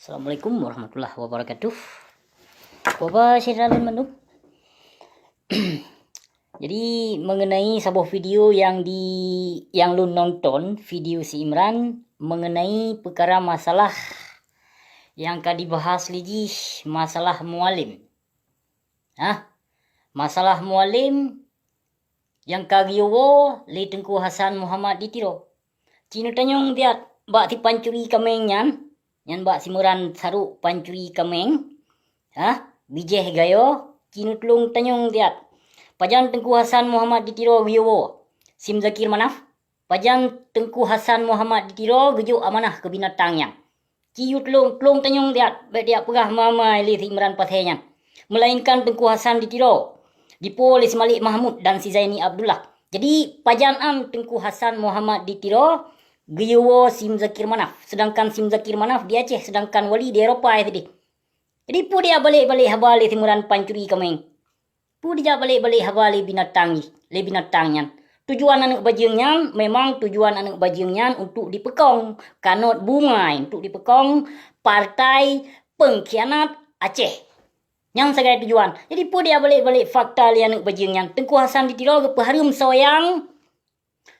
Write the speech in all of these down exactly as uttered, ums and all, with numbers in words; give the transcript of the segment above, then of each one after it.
Assalamualaikum warahmatullahi wabarakatuh. Bapak syedara lôn mandum. Jadi, mengenai saboh video yang di, yang lôn nonton, video si Imran mengenai peukara masalah yang ka dibahas lé jih, masalah Mualem. Hah? Masalah Mualem nyang ka geuyue woe lé Teungku Hasan Muhammad di Tiro. Ci neutanyong siat bak si pancuri kaméng nyan, nyan bak si Imran Sarok pancuri kaméng, hah, bijéh gayo, ci neutulông tanyong siat, pajan Teungku Hasan Muhammad di Tiro geuyue woe si Muzakir Manaf? Pajan Teungku Hasan Muhammad di Tiro geujok amanah keu binatang nyan? Ci yue tulông, tulông tanyong siat, bék tajak peugah ma-ma lé si Imran Pasé nyan. Meulainkan Teungku Hasan di Tiro, dipo lé si Malik Mahmud dan si Zaini Abdullah. Jadi, pajan am Teungku Hasan Muhammad di Tiro geuyue woe si Muzakir Manaf, seudangkan si Muzakir Manaf di Aceh, seudangkan Wali di Eropa sideh. Jadi, peue dijak balek-balek haba lé si Imran pancuri kaméng? Peue dijak balek-balek haba lé binatang jih, lé binatang nyan? Tujuan aneuëk bajeueng nyan memang tujuan aneuëk bajeueng nyan untuk dipeukong, kanot bungai untuk dipeukong partai pengkhianat Aceh. Nyan sagai tujuan. Jadi, peue dijak balek-balek fakta lé aneuëk bajeueng nyan? Teungku Hasan di Tiro geupeuhareuem soe nyang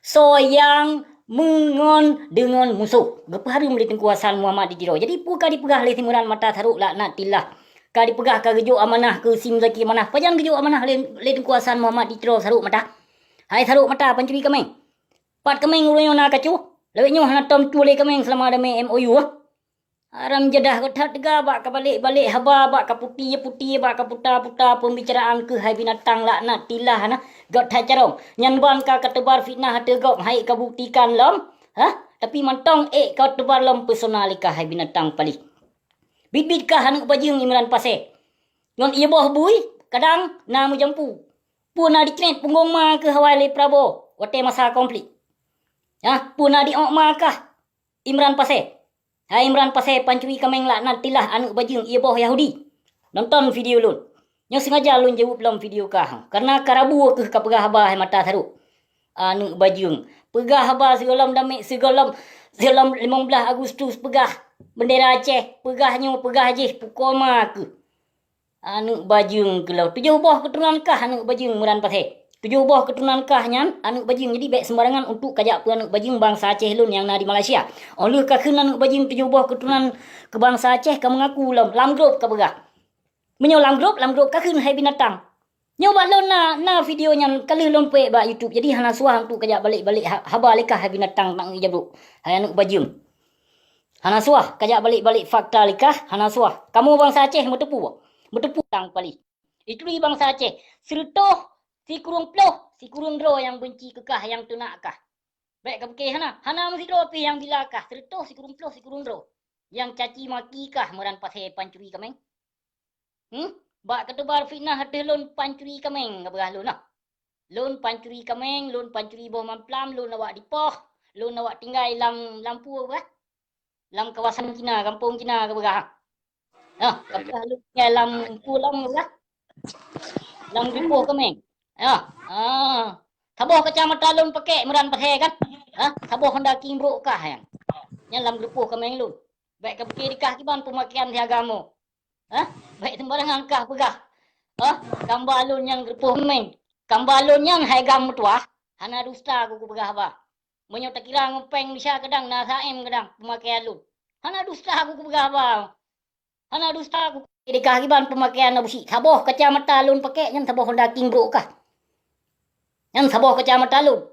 soe nyang meungon deungon musoh. Geupeuhareuem lé Teungku Hasan Muhammad di Tiro. Jadi, peue ka dipeugah lé si Imran Mata Sarok laknatillah? Ka dipeugah ka geujok amanah keu si Muzakir Manaf. Pajan geujok amanah lé, lé Teungku Hasan Muhammad di Tiro Sarok Mata? Hai Sarok Mata, pancuri kaméng. Pat kaméng uroe nyoe na kacu? Lawét nyoe hana tom cu lé kaméng seulama damé M O U, ah. Haram jadah gét that teuga bak ka balek-balek haba, bak ka puti-puti, bak ka puta-puta pembicaraan keuh hai binatang laknatillah na. Gét that carông. Nyan ban ka kateubar fitnah ateueh gob han ék kabuktikan lom. Hah? Tapi mantong ék kateubar lom peusona lé kah hai binatang palih. Bit-bit kah aneuëk bajeueng Imran Pasé. Ngon ié boh bui, kadang na meujampu. Peue na dicret punggong ma keuh awai lé Prabowo watée masa konflik. Hah? Peue na diok ma kah Imran Pasé? Hai Imran Pasé pancuri kaméng laknatillah aneuëk bajeueng ié boh Yahudi. Nonton video lôn. Nyoe sengaja lôn jaweueb lom video kah, kareuna ka rabu keuh ka peugah haba hai Mata Sarok. Aneuëk bajeueng. Peugah haba sigohlom damé, sigohlom, sigohlom limong blaih Agustus peugah bendera Aceh, peugah nyoe, peugah jih, pukon ma keuh. Aneuëk bajeueng keuh lom. Tujoh boh keuturonan kah aneuëk bajeueng Imran Pasé. Tujoh boh keuturonan kah nyan aneuëk bajeueng. Jadi bék sembarangan untuk kajak peue aneuëk bajeueng bansa Aceh lôn nyang na di Malaysia. Óh lheueh kakheun aneuëk bajeueng tujoh boh keuturonan keu bansa Aceh ka meungaku lom, lam grup ka peugah. Meunyoe lam grup, lam grup kakheun hai binatang. Nyoe bak lôn na, na video nyan ka lheueh lôn peuék bak YouTube. Jadi hana suah untuk kajak balek-balek ha-, haba lé kah hai binatang nak ngeujaweueb. Hai aneuëk bajeueng. Hana suah kajak balek-balek fakta lé kah, hana suah. Kamoe bansa Aceh meuteupeue, meuteupeue tang palih. Ituri bansa Aceh, sireutôh sikureueng ploh sikureueng droe nyang beunci keu kah, nyang teunak kah. Bék ka pike hana, hana meusidroe pih nyang bila kah, sireutôh sikureueng ploh sikureueng droe nyang caci maki kah Imran Pasé pancuri kaméng. Hmm? Bak kateubar fitnah ateueh lôn pancuri kaméng ka peugah lôn nah. Lôn pancuri kaméng, lôn pancuri boh mamplam, lôn awak dipoh, lôn awak tinggai lam, lam peue bah? Lam kawasan Cina, gampông Cina ka peugah. Nah, ka peugah lôn tinggai lam peue lam ka peugah? Lam geupoh kaméng. Ya, ah. Saboh kacamata lôn pakèk Imran Pasé kan? Ha? Saboh Honda King brôk kah nyan? Nyan lam geupoh kaméng lôn. Bék ka pike di kah kiban peumakaian si agam. Hah? Bék sembarangan kah peugah. Hah? Kamba lôn nyang geupoh meng. Kamba lôn nyan hai gam meutuwah, hana dusta ku kupeugah haba. Meunyoe takira ngon péng Malaysia kadang na S M kadang peumakaian lôn. Hana dusta ku kupeugah haba. Hana dusta ku. Di kah kiban peumakaian Abusyik. Saboh kacamata lôn pakèk nyan saboh Honda King brôk kah. Nyan saboh kacamata lôn.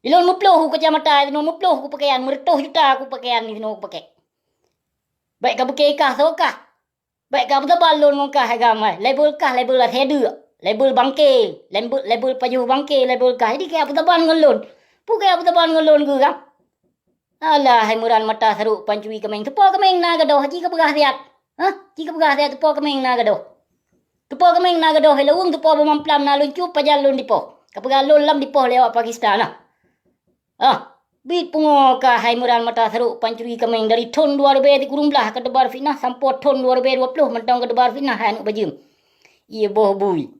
Ilôn meuploh ku kacamata, ilôn meuploh ku pakaian, meureutoh juta ku pakaian di sinoe ku pakèk. Bék ka pike kah soe kah. Bék ka peusaban lôn ngon kah hai gam ai. Label kah label asèe deuk, label bangke, label, label pajoh bangke, label kah. Jadi kah peusaban ngon lôn. Peue kah peusaban ngon lôn keu gam? Alah, hai Imran mata sarok pancuri kaméng. Teupo kaméng na gadôh, ci ka peugah siat. Hah? Ci ka peugah siat teupo kaméng na gadôh. Teupo kaméng na gadôh, hai laweueng teupo beumamplam na lôn cup pajan lôn dipoh. Ka peugah lôn lam dipoh lé awak Pakistan nah. Ah, bit pungo kah hai Imran mata sarok pancuri kaméng dari thon dua ribèe sikureueng blaih ka teubar fitnah sampoe thon dua ribèe dua ploh mantong ka teubar fitnah hai aneuk bajeueng. Ié boh bui.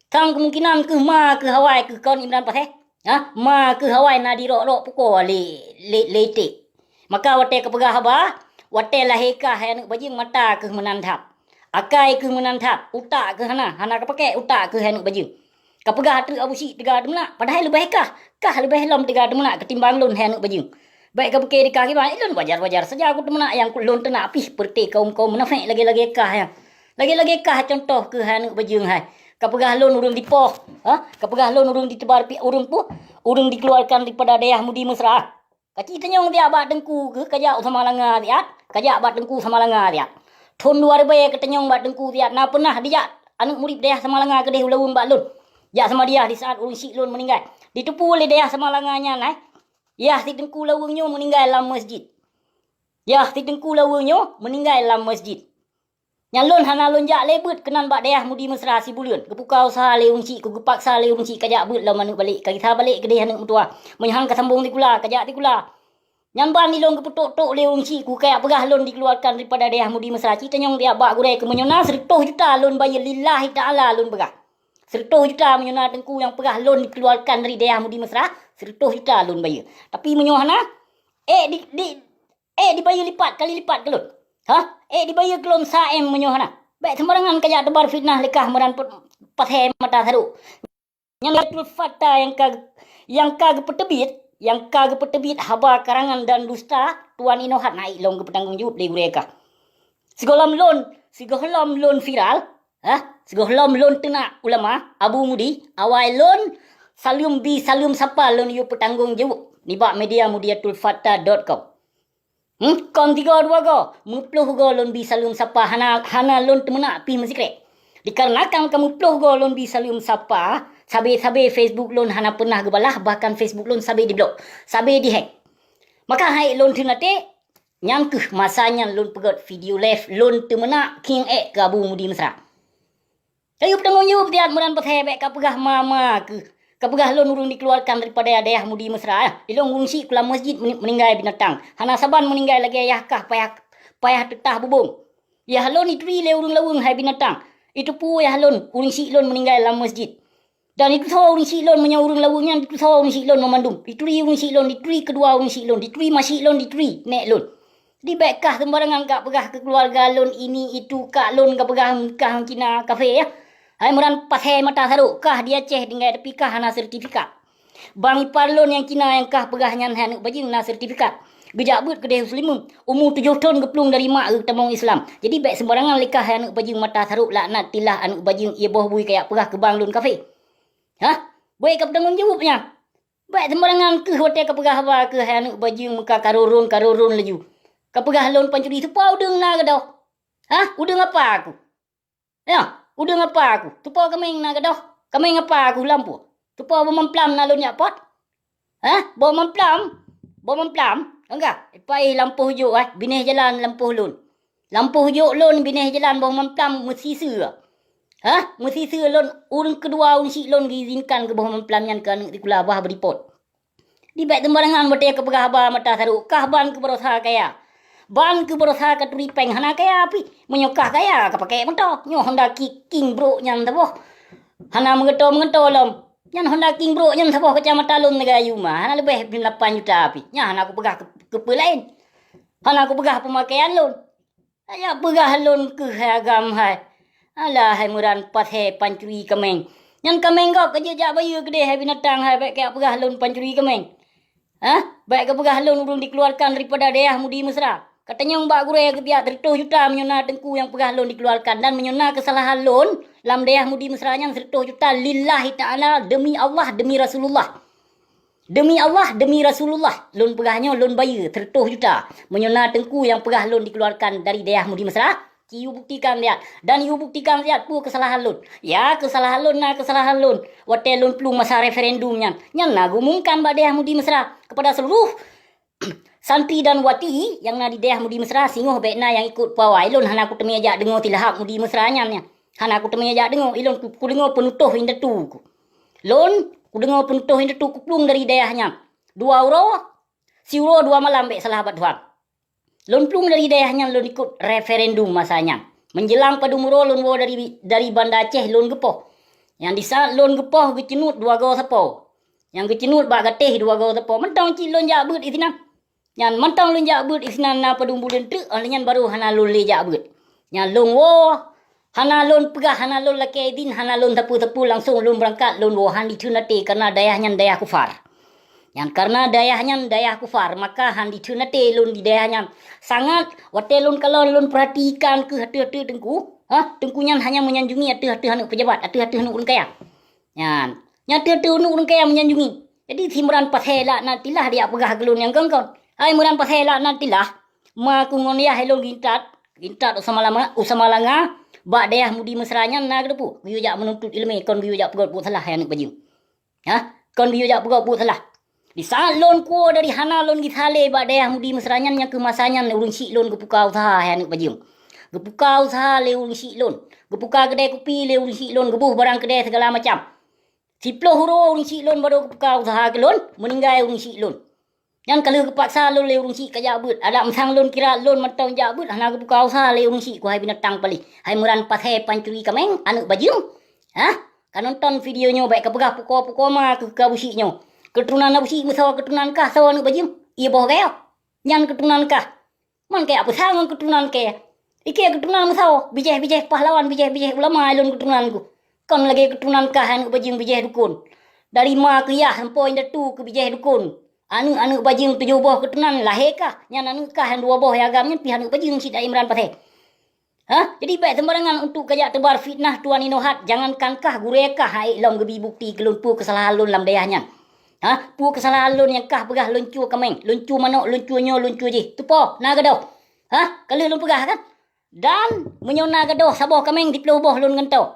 Sang kemungkinan keuh ma keuh awai keuh kon Imran Pasé. Ha? Ma keuh awai na dirok-rok pukoe lé, lé, lé iték. Maka watèe ka peugah haba, Watée lahé kah hai aneuëk bajeueng, mata kheueh meunan that. Akai kheueh meunan that, utak kheueh hana, hana kapakék utak kheueh hai aneuëk bajeueng. Kapeugah treuk Abu Syik teuga teumeunak, padahai leubeh kah, kah leubeh lom teuga teumeunak keutimbang lôn hai aneuëk bajeueng. Bék kapike di kah kiban, ilôn wajar-wajar saja kuteumeunak nyang lôn teunak pih peureuté kaum-kaum munafék lagée-lagée kah nyan. Lagée-lagée kah contoh kheueh hai aneuëk bajeueng hai. Kapeugah lôn ureuëng dipoh, ha? Kapeugah lôn ureuëng diteubar pi-, ureuëng puh, ureuëng dikeluarkan daripada dayah Mudi Mesra. Kaci tanyong siat bak teungku kheueh kajak u Samalanga siat, kajak bak teungku Samalanga siat. Thon dua ribée katanyong bak teungku siat na peunah dijak aneuëk murit dayah Samalanga keudeh ulaweueng bak lôn. Jak seumadiah di saat ureuëng syik lôn meuninggai. Diteupeue lé dayah Samalanga nyan hai. Yah si teungku laweueng nyoe meuninggai lam masjid. Yah si teungku laweueng nyoe meuninggai lam masjid. Nyan lôn hana lôn jak lé beuet keunan bak dayah Mudi Mesra sibuleuen. Geupuka useuha lé ureuëng syik, geupaksa lé ureuëng syik kajak beuet lom aneuëk balek, kagisa balek keudeh aneuëk meutuwah. Meunyoe han kasambong sikula, kajak sikula. Nyan ban ilôn geupeutok-tok lé ureuëng syik ku kajak peugah lôn dikeluarkan daripada dayah Mudi Mesra. Ci tanyong siat bak gurée keu meunyoe na seureutôh juta lôn bayeue lillahi ta'ala lôn peugah. Seureutôh juta meunyoe na teungku nyang peugah lôn dikeluarkan dari dayah Mudi Mesra, seureutôh juta lôn bayeue. Tapi meunyoe hana, ék di, di, ék dibayeue lipat kali lipat keu lôn. Ha? Ék dibayeue keu lôn sa M meunyoe hana. Bék seumbarangan kajak teubar fitnah lé kah meuran pe-, pasé mata sarok. Nyan Abdul Fattah nyang ka, nyang ka geupeuteubiet, nyang ka geupeuteubiet haba karangan dan dusta, Tuan Inohat na ilôn geupeutanggong jaweueb lé gurée kah. Sigohlom lôn, sigohlom lôn viral, ha? Sigohlom lôn teunak ulama, Abu Mudi, awai lôn saleuem bi saleuem sapa lôn yue peutanggong jaweueb nibak media mudiatul fattah dot com. Hmm, kon tiga dua go, meuploh go lôn bi saleuem sapa hana, hana lôn teumeunak pih meusikrek. Dikarenakan ka meuploh go lôn bi saleuem sapa, sabe-sabe Facebook lôn hana peunah geubalah, bahkan Facebook lôn sabe diblok, sabe dihack. Maka hai lôn theun até, nyan kheueh masa nyan lôn peugét video live lôn teumeunak khieng ék keu Abu Mudi Mesra. Kayue peutanggong jaweueb siat meunan pasé bék kapeugah ma-ma kheueh. Kapeugah lôn ureuëng dikeluarkan daripada dayah Mudi Mesra, eh. Ilôn ureuëng syik keu lam masjid meuni-, meuninggai binatang. Hana saban meuninggai lagée yah kah payah, payah teutah bubong. Yah lôn ituri lé ureuëng laweueng hai binatang. Iteupeue yah lôn, ureuëng syik lôn meuninggai lam masjid. Dan itusoe ureuëng syik lôn meunyoe ureuëng laweueng nyan itusoe ureuëng syik lôn meumandum. Ituri ureuëng syik lôn, dituri keudua ureuëng syik lôn, dituri ma syik lôn, dituri nék lôn. Jadi bék kah seumbarangan kapeugah keu keuluwarga lôn ini itu kah lôn kapeugah kah Cina kafé, ya. Hai meunan pasé mata sarok kah di Aceh tinggai tapi kah hana sertifikat. Bang ipar lôn nyang Cina nyang kah peugah nyan hai aneuëk bajeueng na sertifikat. Geujak beuet keudeh Muslim, umu tujoh thon geuplueng dari mak geutamong Islam. Jadi bék seumbarangan lé kah hai aneuëk bajeueng mata sarok laknatillah aneuëk bajeueng ié boh bui kajak peugah keu bang lôn kafé. Hah? Bék kapeutanggong jaweueb nyan. Bék seumbarangan kheueh watée kapeugah haba kheueh hai aneuëk bajeueng muka karorôn-karorôn laju. Kapeugah lôn pancuri, tupo udeueng na gadôh. Hah? Udeueng apa aku? Ya, udeueng apa aku? Tupo kaméng na gadôh. Kaméng apa aku lampu? Tupo boh mamplam na lôn jak pot. Hah? Boh mamplam? Boh mamplam? Enggak. Paih lampôh jok, eh. Binéh jalan lampôh lôn. Lampôh jok lôn binéh jalan boh mamplam meusiseu. Hah? Meusiseu lôn, ureuëng keudua ureuëng syik lôn geuizinkan keu boh mamplam nyan keu aneuëk sikula bah beuripot. Di bék seumbarangan watée kapeugah haba mata sarok kah ban keu barosa kaya. Ban keu barosa katuri péng hana kaya pih. Meunyoe kah kaya kapakék moto. Nyoe Honda Ki-, King Bro nyan saboh. Hana meugeutô-meugeutô lom. Nyan Honda King Bro nyan saboh kacamata lôn lagée ayue ma. Hana leubeh lapan juta pih. Nyan hana kupeugah keu, keu peue laén. Hana kupeugah peumakaian lôn. Kajak peugah lôn kheueh hai agam hai. Alah hai meunan pasé pancuri kaméng. Nyan kaméng gob kajak jak bayeue keudeh hai binatang hai bék kajak peugah lôn pancuri kaméng. Hah? Bék kapeugah lôn ureuëng dikeuluwarkan daripada dayah Mudi Mesra. Katanyong bak gurée geubiet seureutôh juta meunyoe na teungku nyang peugah lôn dikeuluwarkan dan meunyoe na keusalahan lôn lam dayah Mudi Mesra nyan seureutôh juta lillahi ta'ala deumi Allah deumi Rasulullah. Deumi Allah, deumi Rasulullah, lôn peugah nyoe lôn bayeue seureutôh juta. Meunyoe na teungku nyang peugah lôn dikeuluwarkan dari dayah Mudi Mesra, ci yue buktikan siat. Dan yue buktikan siat peue keusalahan lôn. Ya, keusalahan lôn na keusalahan lôn. Watée lôn plueng masa referendum nyan, nyan na geuumumkan bak dayah Mudi Mesra kepada seluruh santri dan wati nyang na di dayah Mudi Mesra singoh bék na nyang ikot pawai lôn hana kuteumé jak deungoe silahap Mudi Mesra nyan, nyan. Hana kuteumé jak deungoe, ilôn ku, kudeungoe peunutoh indatu ku. Lôn kudeungoe peunutoh indatu kuplueng dari dayah nyan. Dua uroe, siuroe dua malam bék salah bak Tuhan. Lôn plueng dari dayah nyan lôn ikot referendum masa nyan. Menjelang padum uroe lôn woe dari, dari Banda Aceh lôn geupoh. Nyang di saat lôn geupoh geuceunuet dua goe sapo. Nyang geuceunuet bak gatéh dua goe sapo. Mantong cit lôn jak beuet disinan. Nyan mantong lôn jak beuet isinan na padum buleuen teuk, óh lheueh nyan barô hana lôn lé jak beuet. Nyan lôn woe, hana lôn peugah, hana lôn lakée idin, hana lôn sapeue-sapeue, langsong lôn beurangkat, lôn woe, han dikheun até, kareuna dayah nyan dayah kufar. Nyan kareuna dayah nyan dayah kufar, maka han dikheun até lôn di dayah nyan. Sangat, watée lôn kalon lôn peurhatikan keu ateueh-ateueh teungku, ha, teungku nyan hanya meunyanjungi ateueh-ateueh aneuëk peujabat, ateueh-ateueh aneuëk ureuëng kaya. Nyan, nyan ateueh-ateueh aneuëk ureuëng kaya meunyanjungi. Jadi si Imran Pasé laknatillah dijak peugah keu lôn nyang kon-kon. Hai Imran Pasé laknatillah, ma ku ngon yah ilôn geuintat, geuintat u Samalama-, u Samalanga, bak dayah Mudi Mesra nyan na geuteupeue, geuyue jak meununtut iéleumé kon geuyue jak peugét buet salah hai aneuëk bajeueng. Ha? Kon geuyue jak peugét buet salah. Di saát lôn kuwoe dari hana lôn geusalé bak dayah Mudi Mesra nyan, nyang keu masa nyan ureuëng syiek lôn geupuka useuha hai aneuëk bajeueng. Geupuka useuha lé ureuëng syiek lôn. Geupuka keudè kupi lé ureuëng syiek lôn, geuboh barang keudè sigala macam. Siplôh uroe ureuëng syiek lôn barô geupuka useuha keu lôn, meuninggai ureuëng syiek lôn. Nyan ka lheueh geupaksa lôn lé ureuëng syiek ka jak beuet. Adak meusang lôn kira lôn mantong jak beuet, hana geupuka useuha lé ureuëng syiek, keuhai binatang paléh. Hai Imran Pasé pancuri kaméng, aneuëk bajeueng. Hah? Ka nonton video nyoe, bék ka peugah pukoe-pukoe ma keu Abu Syiek nyoe. Keuturonan Abu Syiek meusawa keuturonan kah sawa aneuëk bajeueng? Ie boh gaya. Nyan keuturonan kah. Man kaya peusang ngon keuturonan kèe. Ikèe keuturonan meusawa, bijéh-bijéh pahlawan, bijéh-bijéh ulama ilôn keuturonan ku. Kon lagée keuturonan kah aneuëk bajeueng bijéh dukon. Dari ma keu yah sampoe indatu keu bijéh dukon. Aneuëk-aneuëk bajeueng tujoh boh keuturonan lahé kah, nyan aneuëk kah nyang dua boh nyang agam nyan pih aneuëk bajeueng cit Imran Pasé. Hah? Jadi bék seumbarangan untuk kajak teubar fitnah tuan inoe hat, jangankan kah gurée kah hai lom geubi bukti keu lôn peue keusalahan lôn lam dayah nyan. Hah? Peue keusalahan lôn nyang kah peugah lôn cue kaméng, lôn cue manok, lôn cue nyoe, lôn cue jih. Teupo, na gadôh. Hah? Ka lheueh lôn peugah kan? Dan meunyoe na gadôh saboh kaméng siplôh boh lôn gantoe.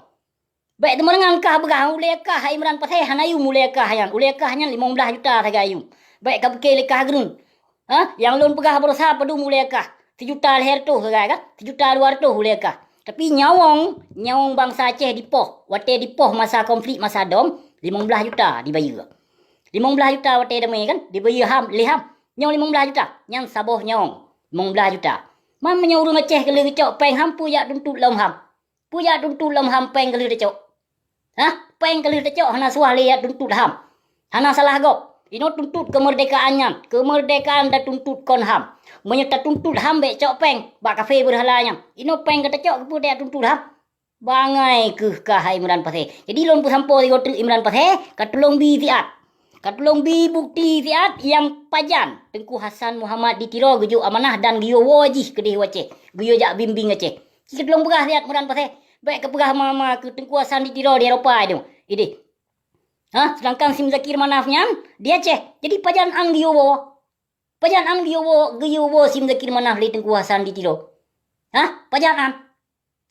Bék teumeudeungan kah beugah ulée kah Imran Pasé hana yum ulée kah nyan. Ulée kah nyan limong blaih juta sagai yum. Bék ka pike lé kah geureun. Ha? Nyang lôn peugah baroesa padum ulée kah? Sijuta lhée reutôh sagai kan? Sijuta dua reutôh ulée kah. Tapi nyawöng, nyawöng bansa Aceh dipoh. Watée dipoh masa konflik masa dom, limong blaih juta dibayeue. Limong blaih juta watée damé kan? Dibayeue ham, lé ham. Nyoe limong blaih juta. Nyan saboh nyawöng. Limong blaih juta. Man meunyoe ureuëng Aceh ka lheueh geucok péng ham peue jak tuntut lom ham. Peue jak tuntut lom ham péng ka lheueh tacok? Hah? Péng ka lheueh tacok hana suah lé jak tuntut ham. Hana salah gob. Inoe tuntut keumeurdekaan nyan. Keumeurdekaan tatuntut kon ham. Meunyoe tatuntut ham bék cok péng bak kafé beurhala nyan. Inoe péng ka tacok keupeue jak tuntut ham? Bangai keuh kah hai Imran Pasé. Jadi lôn peusampoe sigoe treuk Imran Pasé, ka tulông bi siat. Ka tulông bi bukti siat nyang pajan Teungku Hasan Muhammad di Tiro geujok amanah dan geuyue woe jih keudeh u Aceh. Geuyue jak bimbéng Aceh. Ci tulông peugah siat Imran Pasé. Bék ka peugah ma-ma keu Teungku Hasan di Tiro di Eropa nyoe. Ideh. Ha, sedangkan si Muzakir Manaf nyan di Aceh. Jadi pajan an geuyue woe? Pajan an geuyue woe, geuyue woe si Muzakir Manaf lé Teungku Hasan di Tiro? Ha? Pajan an?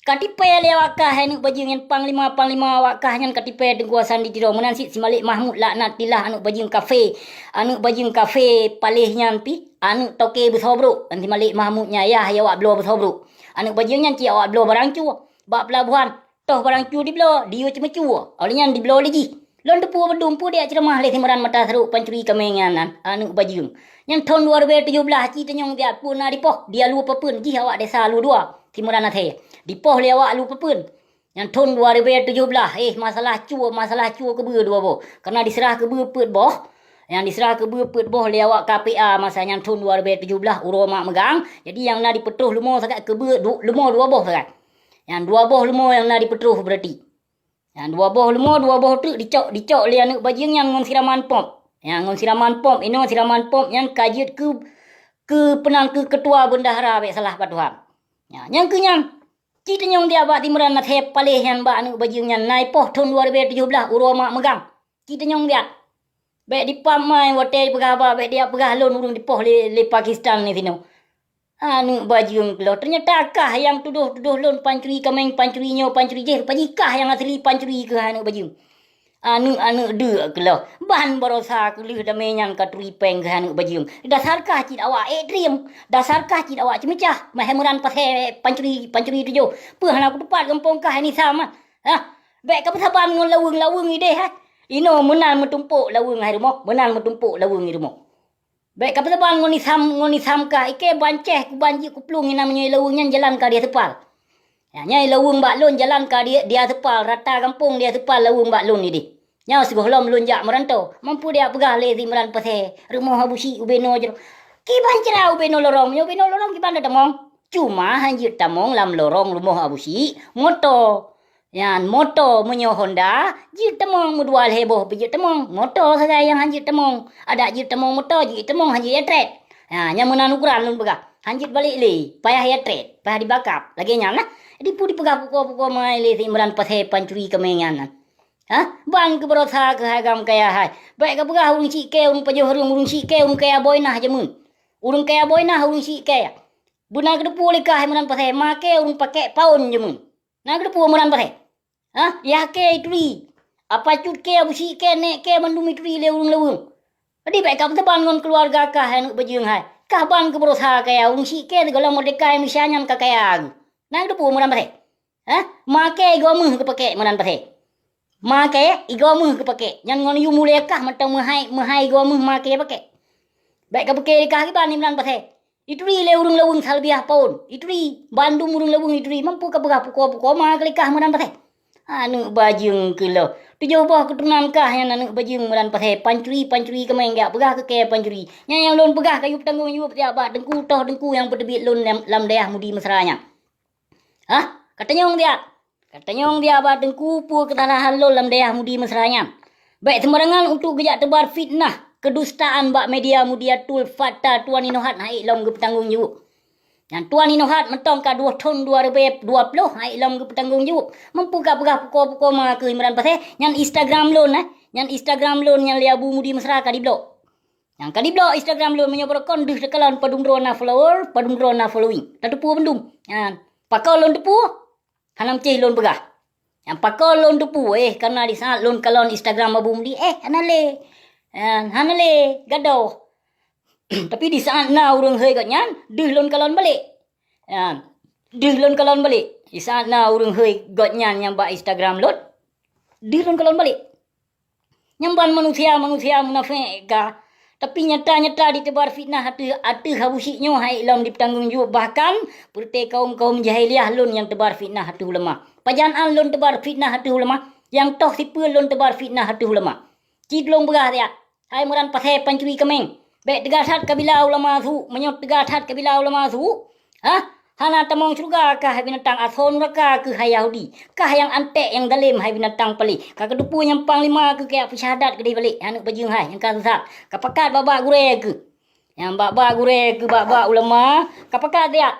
Ka tipée lé awak kah hai aneuëk bajeueng nyan panglima-panglima awak kah nyan ka tipée Teungku Hasan di Tiro. Meunan cit si Malik Mahmud laknatillah aneuëk bajeueng kafé. Aneuëk bajeueng kafé paléh nyan pih aneuëk toke beusoe brok. Dan si Malik Mahmud nyan yah awak bloe beusoe brok. Aneuëk bajeueng nyan cit awak bloe barang cue bak peulabohan. Toh barang cue dibloe, diyue ceumeucue. Óh lheueh nyan dibloe lé jih. Lôn teupeu beudum peue dijak ceuramah lé si Imran mata seurok pancuri kaméng nyan aneuëk bajeueng. Nyan thon dua ribée tujoh blaih ci tanyong siat peue na dipoh di Alu Papeuen jih awak desa Alu Dua. Si Imran Pasé dipoh lé awak Alu Papeuen. Nyan thon dua ribée tujoh blaih, eh, masalah cue, masalah cue keubeue dua boh. Kareuna diseurah keubeue peuet boh. Nyang diseurah keubeue peuet boh lé awak K P A masa nyan thon dua ribée tujoh blaih uroe mak meugang. Jadi nyang na dipeutroh leumo sagai keubeue du-, leumo dua boh sagai. Nyang dua boh leumo nyang na dipeutroh beurati. Nyang dua boh leumo, dua boh treuk dicok, dicok lé aneuëk bajeueng nyan ngon siraman pom. Nyang ngon siraman pom, inoe siraman pom nyan ka jeuet keu, keu peunang keu keutua bendahara bék salah bak Tuhan. Nya, nyang keu nyan, ci tanyong dia bak si Imran Pasé paléh nyan bak aneuëk bajeueng nyan na ipoh thon dua ribée tujoh blaih uroe mak meugang. Ci tanyong dia. Bék dipamai watée peugah haba, bék dijak peugah lôn ureuëng dipoh lé, lé Pakistan lé sinoe. Aneuëk bajeueng keulôh, teunyata kah nyang tudoh-tudoh lôn pancuri kaméng, pancuri nyoe, pancuri jéh, rupa jih kah nyang asli pancuri keuh aneuëk bajeueng. Aneuëk-aneuëk deuk keulôh, ban baroesa keu lheueh damé nyan ka turi péng keuh aneuëk bajeueng. Dasar kah cit awak ék triem, dasar kah cit awak ceumeucah, meuhai Imran Pasé pancuri, pancuri tujoh. Peue hana kuteupat gampông kah nisa mah? Hah? Bék ka peusaban ngon laweueng-laweueng ideh, hah? Inoe meunan meutumpôk laweueng hai rumoh, meunan meutumpôk laweueng i rumoh. Bék ka peusaban ngon isam, ngon isam kah, ikée bancéh kuban jeuet kuplueng inan meunyoe laweueng nyan jalan ka di aseupal. Nyan, nyan laweueng bak lôn jalan ka di, di aseupal, rata gampông di aseupal laweueng bak lôn ideh. Nyoe sigohlom lôn jak meuranto, mampu dijak peugah lé si Imran Pasé, rumoh Abu Syiek ubé noe jroh. Kiban cara ubé ngon lorong, meunyoe ubé ngon lorong kiban tatamong. Cuma han jeuet tamong lam lorong rumoh Abu Syik, moto. Nyan moto meunyoe Honda, jeuet tamong, meudua lhèe boh pih jeuet tamong. Moto sagai nyang han jeuet tamong. Adak jeuet tamong moto, jeuet tamong han jeuet ya trét. Ha, nyan meunan ukoran lôn peugah. Han jeuet balek lé, payah ya trét, payah dibakab. Lagèe nyan lah. Jadi peue dipeugah pukoe-pukoe mai lé si Imran Pasè pancuri kaméng nyan. Ha? Ban keu barosa keuh hai gam kaya hai. Bèk kapeugah ureueng syiek kèe, ureueng pajoh rhueng, ureueng syiek kèe, ureueng kaya boh inah jameun. Ureueng kaya boh inah, ureueng syiek kèe. Beuna geuteupeue lé kah Imran Pasè, ma kèe ureueng pakèk paon jameun. Na geuteupeue Imran Pasè? Ha? Yah kèe ituri. Apa cut kèe, Abu Syik kèe, nèk kèe, mandum ituri lé ureueng laweueng. Jadi bèk kapeusaban ngon keuluwarga kah, aneuk bajeueng hai. Kah ban keu barosa kaya, ureueng syiek kèe sigohlom meurdehka Indonesia nyan ka kaya geuh. Na geuteupeue Imran Pasè? Ha? Ma kèe igoe méuh geupakèk Imran Pasè. Ma kèe igoe méuh geupakèk. Nyan ngon yum ulèe kah mantong meuhai, meuhai igoe méuh ma kèe pakèk. Bèk kapeuke lé kah kiban Imran Pasè. Ituri lé ureueng laweueng saleubiah paon. Ituri, bandum ureueng laweueng ituri. Mampu kapeugah pukoe-pukoe ma keu lé kah Imran Pasè. Aneuk bajeueng keuh lôn. Tujoh boh keuturonan kah nyan aneuk bajeueng Imran Pasè. Pancuri, pancuri kaméng, jak peugah keu kèe pancuri. Nyan nyang lôn peugah kayue peutanggong jaweueb jak bak teungku, toh teungku nyang peuteubiet lôn lam, lam dayah Mudi Mesra nyan. Hah? Katanyong siat. Katanyong siat bak teungku peue keusalahan lôn lam dayah Mudi Mesra nyan. Bèk seumarangan untuk geujak teubar fitnah, keudustaan bak media Mudiatul Fakta Tuan Inohat han ék lom geupeutanggong jaweueb. Nyan Tuan Inohat mantong ka dua thôn dua ribèe dua ploh han ék lom geupeutanggong jaweueb. Mampu kapeugah pukoe-pukoe ma keu Imran Pasè, nyan Instagram lôn, eh. Nyan Instagram lôn nyan lé Abu Mudi Mesra ka diblok. Nyan ka diblok Instagram lôn, meunyoe barokon deuh takalon padum droe na follower, padum droe na following. Tateupeue bandum. Nyan, pakon lôn teupeue? Hana meucéh lôn peugah. Nyan pakon lôn teupeue, eh, karena di saat lôn kalon Instagram Abu Mudi, eh, hana lé. Nyan, hana lé, gadôh. Tapi di saat na ureueng hôi gobnyan, deuh lôn kalon balek. Nyan, deuh lôn kalon balek. Di saat na ureueng hôi gobnyan nyang bak Instagram lôn, deuh lôn kalon balek. Nyan ban manusia-manusia munafék ka, tapi nyata-nyata jiteubar fitnah ateueh, ateueh Abu Syik nyoe han ék lom jipeutanggong jaweueb, bahkan peureuté kawôm-kawôm jahiliah lôn nyang teubar fitnah ateueh ulama. Pajan an lôn teubar fitnah ateueh ulama? Nyang toh sipeue lôn teubar fitnah ateueh ulama? Ci tulông peugah siat, hai Imran Pasè pancuri kaméng. Bèk teuga that kabila ulama su, meunyoe teuga that kabila ulama su, hah? Hana tamong syeuruga kah hai binatang, asoe nuraka keuh hai Yahudi. Kah nyang anték nyang dalém hai binatang paléh. Ka kateupeue nyang panglima keuh kajak peusyahadat keudeh balek, aneuk bajeueng hai nyang ka sesat. Kapakat bak-bak gurèe keuh. Nyang bak-bak gurèe keuh, bak-bak ulama, kapakat siat.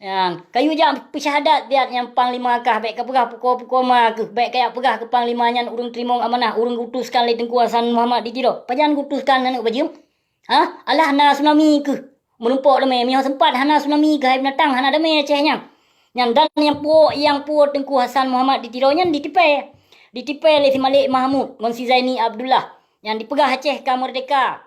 Nyan, kayue jak peusyahadat siat nyang panglima kah, bèk kapeugah pukoe-pukoe ma keuh, bèk kajak peugah keu panglima nyan ureueng teurimong amanah, ureueng geuutoskan lé Teungku Hasan Muhammad di Tiro. Pajan geuutoskan aneuk bajeueng? Hah? Alah na tsunami keuh. Meurumpok damé, meunyoe seumpat hana tsunami keuh hai binatang, hana damé Aceh nyan. Nyan dan nyang puwoe, nyang puwoe Teungku Hasan Muhammad di Tiro nyan ditipèe. Ditipèe lé si Malik Mahmud ngon si Zaini Abdullah. Nyan dipeugah Aceh ka meurdehka.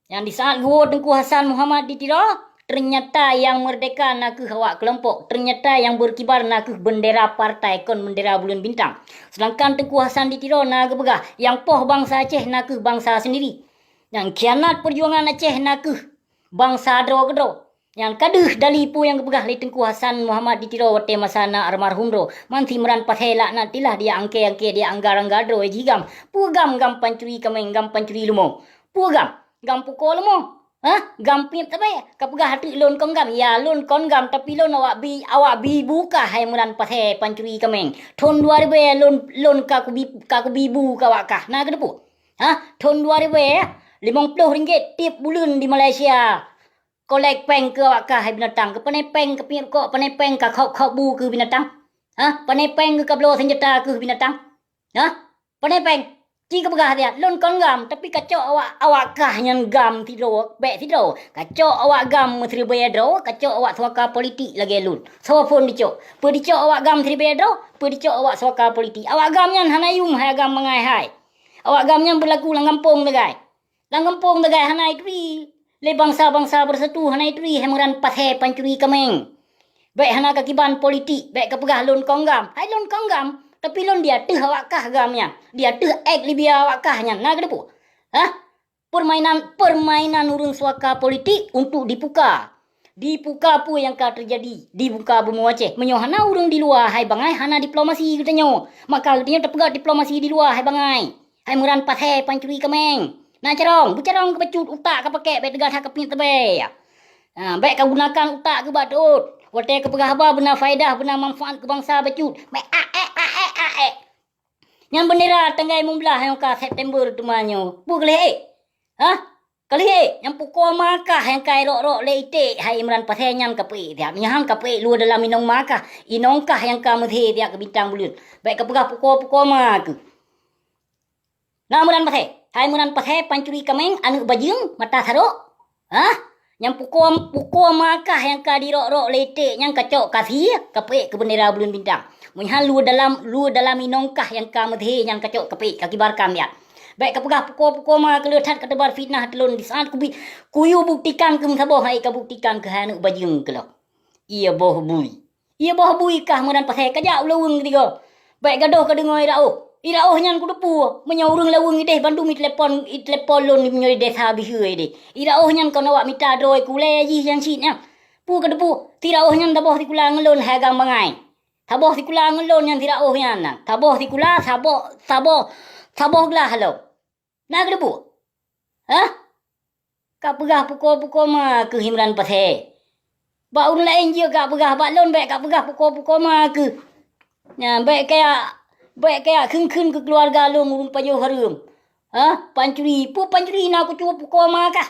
Nyan di saat geuwoe Teungku Hasan Muhammad di Tiro, ternyata nyang meurdehka na keuh awak keulompok, ternyata nyang beureukibar na keuh beundera partai kon beundera buleuen bintang. Seudangkan Teungku Hasan di Tiro na geupeugah, nyang poh bansa Aceh na keuh bansa seundiri. Nyang khianat peujuangan Aceh na keuh bansa droe keudroe. Nyan ka deuh dali peue nyang geupeugah lé Teungku Hasan Muhammad di Tiro watèe masa na almarhum droe. Man si Imran Pasè laknatillah, dijak angkée-angkée, dijak anggar-anggar droe jih GAM. Peue GAM, GAM pancuri kaméng, GAM pancuri leumo. Peue GAM? GAM pukoe leumo. Hah? GAM piep sabe? Kapeugah ateueh lôn kon GAM. Ya, lôn kon GAM, tapi lôn awak bi, awak bi bu kah hai Imran Pasè pancuri kaméng. Thôn dua ribèe lôn, lôn ka kubi, ka kubi bu keu awak kah. Na geuteupeue? Hah? Thôn dua ribèe, limong ploh ringgit tiep buleuen di Malaysia. Kolek péng keu awak kah hai binatang. Keu pané péng, keu piep rukok, pané péng, ka khok-khok bu keu binatang. Hah? Pané péng keu kabloe seunjata keu binatang. Hah? Pané péng. Ci kapeugah siat, lôn kon GAM, tapi kacok awak, awak kah nyan GAM sidroe, bèk sidroe. Kacok awak GAM meusiribèe droe, kacok awak suaka politik lagèe lôn. Soe phôn dicok? Peue dicok awak GAM siribèe droe? Peue dicok awak suaka politik? Awak GAM nyan hana yum hai GAM bangai hai. Awak GAM nyan beulaku lam gampông sagai. Lam gampông sagai hana ituri lé bansa-bansa beusatu, hana ituri hai Imran Pasè pancuri kaméng. Bèk hana kakiban politik, bèk kapeugah lôn kon GAM. Hai lôn kon GAM, tapi lôn di ateueh awak kah GAM nyan. Di ateueh ék Libya awak kah nyan. Na geuteupeue? Hah? Permainan, permainan ureueng suaka politik untuk dipuka. Dipuka peue nyang ka teujadi di muka bumoe Aceh. Meunyoe hana ureueng di luwa hai bangai, hana diplomasi geutanyoe. Maka geutanyoe tapeugah diplomasi di luwa hai bangai. Hai Imran Pasè pancuri kaméng. Na carông, beucarông keu bacut, utak ka pakèk, bèk teuga that keu piet teubèe. Ha, bèk ka gunakan utak keu bak teuôt. Watèe ka peugah haba beuna faedah, beuna manfaat keu bansa bacut. Bèk a, e, a, e, a, e. Nyan beundera tanggai limong blah nyang ka September teuma nyoe. Peue ka lheueh ék? Hah? Ka lheueh ék? Nyang pukoe ma kah nyang ka irok-rok lé iték hai Imran Pasè nyan ka peuék siat. Meunyoe han ka peuék luwa dalam inong ma kah, inong kah nyang ka meusé siat keu bintang buleuen. Bèk ka peugah pukoe-pukoe ma keuh. Na meunan pasè? Hai meunan pasè pancuri kaméng, aneuk bajeueng, mata sarok? Hah? Nyang pukoe, pukoe ma kah nyang ka dirok-rok lé iték nyan ka cok ka sie, ka peuék keu beundera buleuen bintang. Meunyoe han luwa dalam, luwa dalam inong kah nyang ka meusé nyan ka cok ka peuék, ka kibarkan siat. Bèk ka peugah pukoe-pukoe ma keuh le that ka teubar fitnah ateueh lôn di saat kubi-, kuyue buktikan keuh meusaboh hai ka buktikan keuh hai aneuk bajeueng keuh lom. Iya boh bui. Iya boh bui kah meunan pasè ka jak u laweueng tiga. Bèk gadôh ka deungoe i Raoh. I Raoh nyan kuteupue, meunyoe ureueng laweueng idéh bandum i telepon, i telepon lôn meunyoe di desa Biheue idéh. I Raoh nyan kon awak mita droe keu ulèe jih nyan cit nyan. Peue ka teupue, si Raoh nyan saboh sikula ngon lôn hai agam bangai. Saboh sikula ngon lôn nyan si Raoh nyan na. Saboh sikula, saboh, saboh, saboh glah lom. Na keuteupue? Hah? Ka peugah pukoe-pukoe ma keuh Imran Pasè. Bak ureueng laén jeuet ka peugah, bak lôn bèk ka peugah pukoe-pukoe ma keuh. Nyan, bèk kajak, bèk kajak kheun-kheun keu keuluwarga lôn ureueng pajoh hareuem. Hah? Pancuri. Peue pancuri na kucue pukoe ma kah?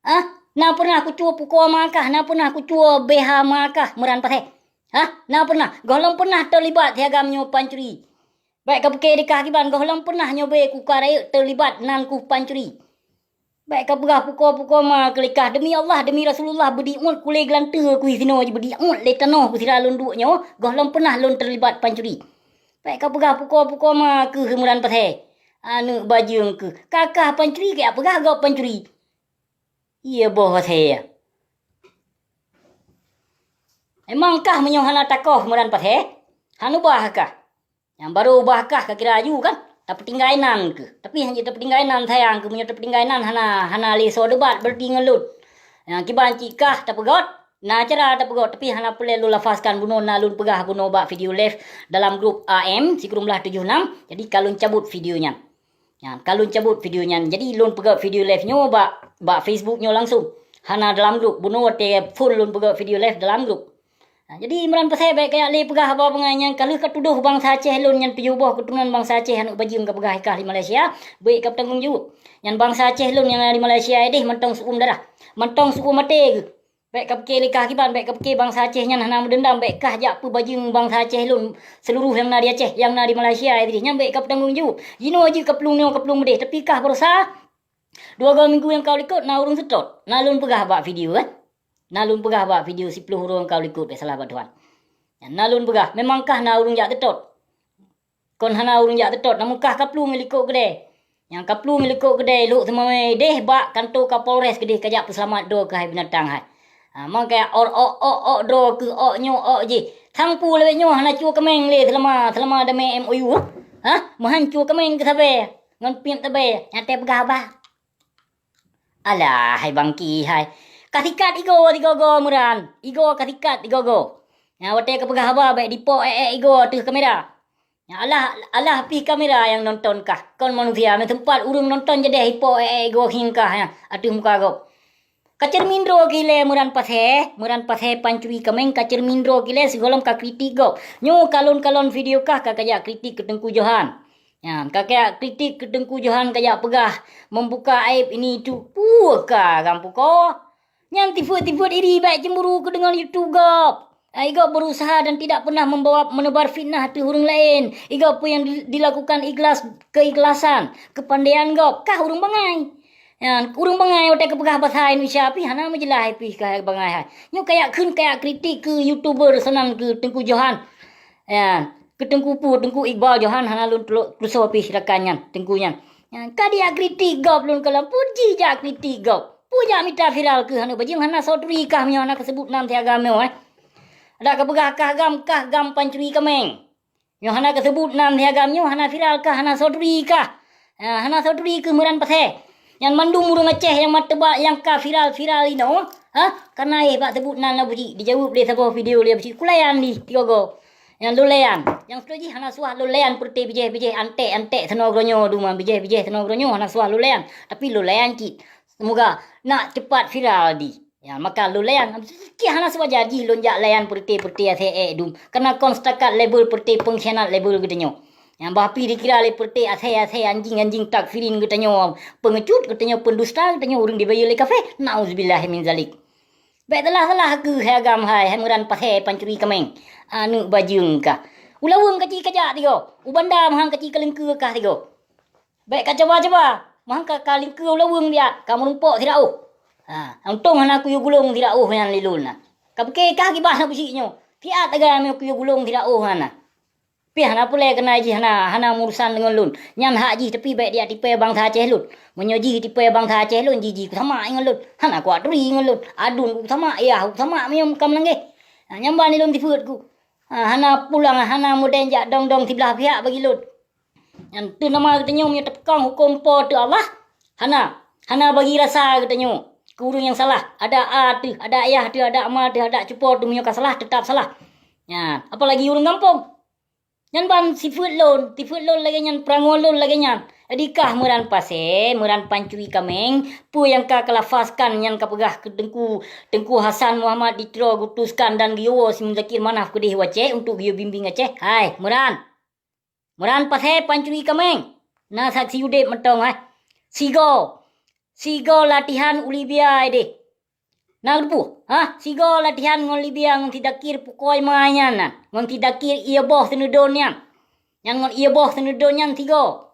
Hah? Na pernah kucue pukoe ma kah? Na pernah kucue B H ma kah Imran Pasè? Hah? Na pernah? Gohlom pernah teulibat siagam nyoe pancuri. Bèk ka pike di kah kiban, gohlom pernah nyoe bèe kuka rayeuk teulibat nan kuh pancuri. Bèk ka peugah pukoe-pukoe ma keuh lé kah, demi Allah, demi Rasulullah, beudiuet kulé geulanteue kuh sinoe, beudiuet lé tanoh kuh sira lôn duek nyoe, gohlom pernah lôn teulibat pancuri. Bèk ka peugah pukoe-pukoe ma keuh Imran Pasè. Aneuk bajeueng keuh. Ka kah pancuri, kajak peugah gob pancuri. Iya boh Pasè. Emang kah meunyoe hana takoh Imran Pasè? Hana ubah kah? Nyang barô ubah kah ka kira aju kan? Tapeutinggai nan keuh. Tapi hana tapeutinggai nan sayang keuh, meunyoe tapeutinggai nan hana, hana lé soe debat berarti ngon lôn. Nyang kiban cit kah tapeugöt, na cara tapeugöt, tapi hana peureulèe lôn lafazkan bunoe na lôn peugah bunoe bak video live dalam grup A M sikureueng blaih tujoh nam. Jadi ka lôn cabut video nyan. Nyan, ka lôn cabut video nyan. Jadi lôn peugöt video live nyoe bak, bak Facebook nyoe langsung. Hana dalam grup. Bunoe watèe phôn lôn peugöt video live dalam grup. Ha, jadi Imran Pasè bèk kajak lé peugah haba bangai nyan ka lheueh ka tudoh bansa Aceh lôn nyan tujoh boh keuturonan bansa Aceh aneuk bajeueng ka peugah i kah di Malaysia, bèk ka peutanggong jaweueb. Nyan bansa Aceh lôn nyang na di Malaysia idéh mantong seu'uem darah, mantong seu'uem até geuh. Bèk ka pike lé kah kiban, bèk ka pike bansa Aceh nyan hana meudeundam, bèk kah jak peubajeueng bansa Aceh lôn seuluruh nyang na di Aceh, nyang na di Malaysia idéh nyan bèk ka peutanggong jaweueb. Jinoe jeuet ka plueng nyoe ka plueng meudéh, tapi kah barosa dua goe minggu nyang ka likot na ureueng seutôt, na lôn peugah bak video kan. Na lôn peugah bak video siploh uroe nyang ka likot, bèk salah bak Tuhan. Na lôn peugah, memang kah na ureueng jak teutot. Kon hana ureueng jak teutot, namun kah kaplueng i likot keudè. Nyang kaplueng i likot keudè lhok seumawé deh bak kanto Kapolres keudeh kajak peuseulamat droe keuhai binatang hai. Ha, mang kaya or ok ok ok droe keuh ok nyoe ok jih. Sang pu lawét nyoe hana cue keuméng lé seulama, seulama damé M O U. Ha? Meuhan cue keuméng keu sabe ngon piet tabe nyang teupeugah bah. Alah, hai bangki hai. Kasikat igoe sigoe-goe meuran. Igoe kasikat igoe-goe. Nyang watèe kapeugah haba bèk dipok èk-èk igoe ateueh kamera. Nyang alah, alah pih kamera nyang nonton kah. Kon manusia, meuteumpat ureueng nonton jadeh ipok èk-èk igoe khieng kah nyan ateueh muka gob. Kaceurmin droe keuh ilèe meuran pasè, meuran pasè pancuri kaméng kaceurmin droe keuh ilèe sigohlom kakritik gob. Nyoe kalon-kalon video kah ka kajak kritik keu Teungku Johan. Nyan, kakèe kritik keu Teungku Johan kajak peugah, membuka aib ini itu. Puih ka gam pukoe. Nyan tifeuet-tifeuet iri bèk cemburu keu deungon YouTube gob. Ai gob berusaha dan tidak pernah membawa menebar fitnah ateueh ureueng laén. Igob peue nyang di-, dilakukan ikhlas, keikhlasan, kepandaian gob. Kah ureueng bangai. Nyan, ureueng bangai watèe kapeugah basa Indonesia pih hana meujeulaih pih ka bangai hai. Nyoe kajak kheun kajak kritik keu YouTuber sanan keu Teungku Johan. Nyan, keu Teungku pu, Teungku Iqbal Johan hana lôn tulo-, tuso pih rakan nyan, Teungku nyan. Nyan, ka dijak kritik gob lôn kalon, peue jijak kritik gob. Peue jak mita viral keuh aneuk bajeueng hana soe turi kah meunyoe hana kaseubut nan siagam nyoe, eh. Adak kapeugah kah gam, kah gam pancuri kaméng. Nyoe hana kaseubut nan siagam nyoe hana viral kah, hana soe turi kah. Ha, hana soe turi keuh meuran pasè. Nyan mandum ureueng Aceh nyang mat teuba nyang ka viral-viral inoe, ha? Kana éh bak seubut nan Abuji, dijaweueb lé saboh video lé Abuji, kulayan di tigogo. Nyang lôn layan. Nyang seutôt jih hana suah lôn layan peureuté bijéh-bijéh anték-anték sinoe geuronyoe dum, bijéh-bijéh sinoe geuronyoe hana suah lôn layan. Tapi lôn layan cit. Seumoga nak cepat viral di. Ya, maka lôn layan. Keu hana siwajar jih lôn jak layan peureuté-peureuté asée ék dum. Keureuna kon seutakat label peureuté peungkhianat label geutanyoe. Nyang bah pih dikira lé peureuté asée-asée anjing-anjing takfirin geutanyoe, peungecut geutanyoe, peundusta geutanyoe, ureuëng dibayeue lé kafé. Nauzubillahi min zalik. Bék salah-salah keuh hai agam hai, hai Meuran Pasé pancuri kaméng, aneuëk bajeueng kah. U Laweueng kaci kajak tigoe, u Banda meuhang kaci kalingkeue kah tigoe. Bék kacuba-cuba, meuhang ka kalingkeue u Laweueng biat, kameurumpok sira óh. Ha, untông hana kuyue gulong sira óh nyan lé lôn na. Kapiké kah gibah na beusi nyoe, siat tagai meunyoe kuyue gulong sira óh hana. Pih hana peureulée keunan jih hana, hana meurusan deungon lôn. Nyan hak jih, tapi bék dijak tipée bansa Aceh lôn. Meunyoe jih tipée bansa Aceh lôn, jih-jih kusamak ngon lôn. Hana kuat turi ngon lôn. Aduen kusamak, yah kusamak meunyoe ka meulangéh. Ha, nyan ban lôn sifeuet ku. Ha, hana pulang, hana meudeh jak dong-dong siblah pihak bagi lôn. Nyan teuh nama geutanyoe meunyoe tapeukong huköm Po teu Allah, hana, hana bagi rasa geutanyoe keu ureuëng nyang salah. Adak a teuh, adak yah teuh, adak ma teuh, adak cupo teuh meunyoe ka salah, teutap salah. Nyan, apalagi ureuëng gampông. Nyan ban sifeuet lôn, sifeuet lôn lagée nyan, peuranggoe lôn lagée nyan. Jadi kah Meuran Pasé, Meuran pancuri kaméng, peue nyang ka kalafazkan nyan kapeugah keu Teungku, Teungku Hasan Muhammad di Tiro geutuskan dan geuyue woe si Muzakir Manaf keudeh u Aceh untuk geuyue bimbing Aceh. Hai, Meuran! Meuran Pasé pancuri kaméng! Na saksi udeb mantong, hai! Sigoe! Sigoe latihan u Libya ideh! Na geuteupeue? Ha? Sigoe latihan ngon Libya ngon si Dakir pukoi ma nyan na, ngon si Dakir ié boh seuneudon nyan. Nyan ngon ié boh seuneudon nyan sigoe.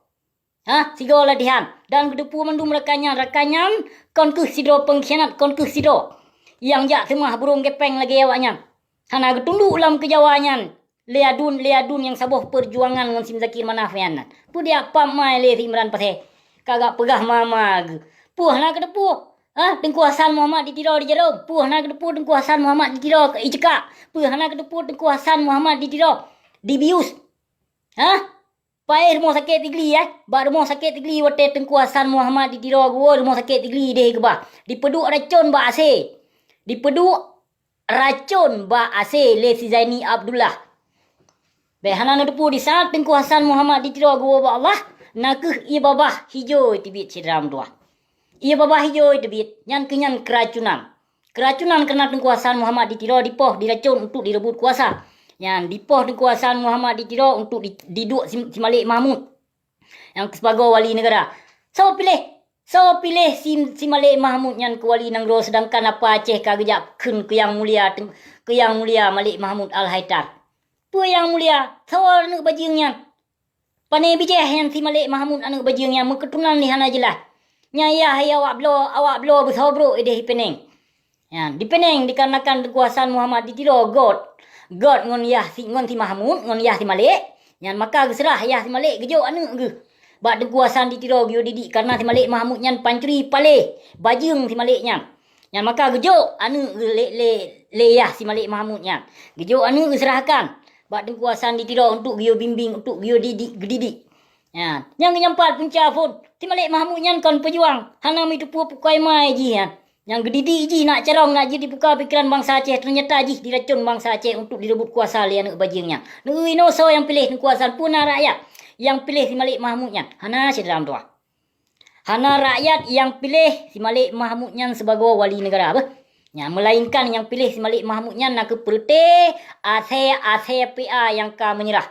Ha? Sigoe latihan. Dan geuteupeue mandum rakan nyan, rakan nyan kon kheueh sidroe peungkhianat, kon kheueh sidroe nyang jak seumah burông gépéng lagée awaknyan. Hana geutunduk lam keu Jawa nyan. Lé aduen, lé aduen nyang saboh peujuangan ngon si Muzakir Manaf nyan na. Peue dijak pap mai lé si Imran Pasé? Ka gak peugah ma-ma geuh. Peue hana geuteupeue? Ha? Teungku Hasan Muhammad di Tiro di Jarom? Peue hana geuteupeue Teungku Hasan Muhammad di Tiro iceukak? Peue hana geuteupeue Teungku Hasan Muhammad di Tiro dibius? Ha? Paéh rumoh sakét Sigli, eh? Bak rumoh sakét Sigli watée Teungku Hasan Muhammad di Tiro geuwoe rumoh sakét Sigli deh geuba. Dipeuduek racon bak asée. Dipeuduek racon bak asée lé si Zaini Abdullah. Bék hana neuteupeue disaat Teungku Hasan Muhammad di Tiro geuwoe bak Allah, na kheueh ié babah hijôi teubiet syedara meutuwah. Ié babah hijôi teubiet, nyan keuh nyan keuracunan. Keuracunan keureuna Teungku Hasan Muhammad di Tiro dipoh diracon untuk direubot kuasa. Nyan dipoh Teungku Hasan Muhammad di Tiro untuk di, diduek si, si Malik Mahmud. Nyang sibagoe wali neugara. Soe piléh? Soe piléh si, si Malik Mahmud nyan keu wali nanggroe, seudangkan apa Aceh ka geujak kheun keu nyang mulia, keu nyang mulia Malik Mahmud Al-Haidar? Peue nyang mulia? Soe aneuëk bajeueng nyan? Pané bijéh nyan si Malik Mahmud aneuëk bajeueng nyan, meuketurunan lé hana jeulaih. Nyan yah hai awak bloe, awak bloe beusoe brok ideh ipeuneng. Nyan, dipeuneng dikarenakan Teungku Hasan Muhammad di Tiro göt. Göt ngon yah si, ngon si Mahmud, ngon yah si Malik. Nyan maka geuseurah yah si Malik geujok aneuëk geuh bak Teungku Hasan di Tiro geuyue didik, kareuna si Malik Mahmud nyan pancuri paléh bajeueng si Malik nyan. Nyan maka geujok aneuëk geuh lé, lé, lé yah si Malik Mahmud nyan. Geujok aneuëk geuseurahkan bak Teungku Hasan di Tiro untuk geuyue bimbing, untuk geuyue didik, geudidik. Nyan, nyang geunyampat punca phon, si Malik Mahmud nyan kon peujuang, hana meuteupeue pukoi mai jih nyan. Nyang geudidik jih nak carông, nak jeuet dibuka pikeran bansa Aceh, teunyata jih diracon bansa Aceh untuk direubot kuasa lé aneuëk bajeueng nyan. Neuinoe soe nyang piléh Teungku Hasan, peue na rakyat nyang piléh si Malik Mahmud nyan? Hana, syedara meutuwah. Hana rakyat nyang piléh si Malik Mahmud nyan sibagoe wali neugara beuh. Nyan, meulainkan nyang piléh si Malik Mahmud nyan na kheueh peureuté asée-asée P A nyang ka meunyeurah.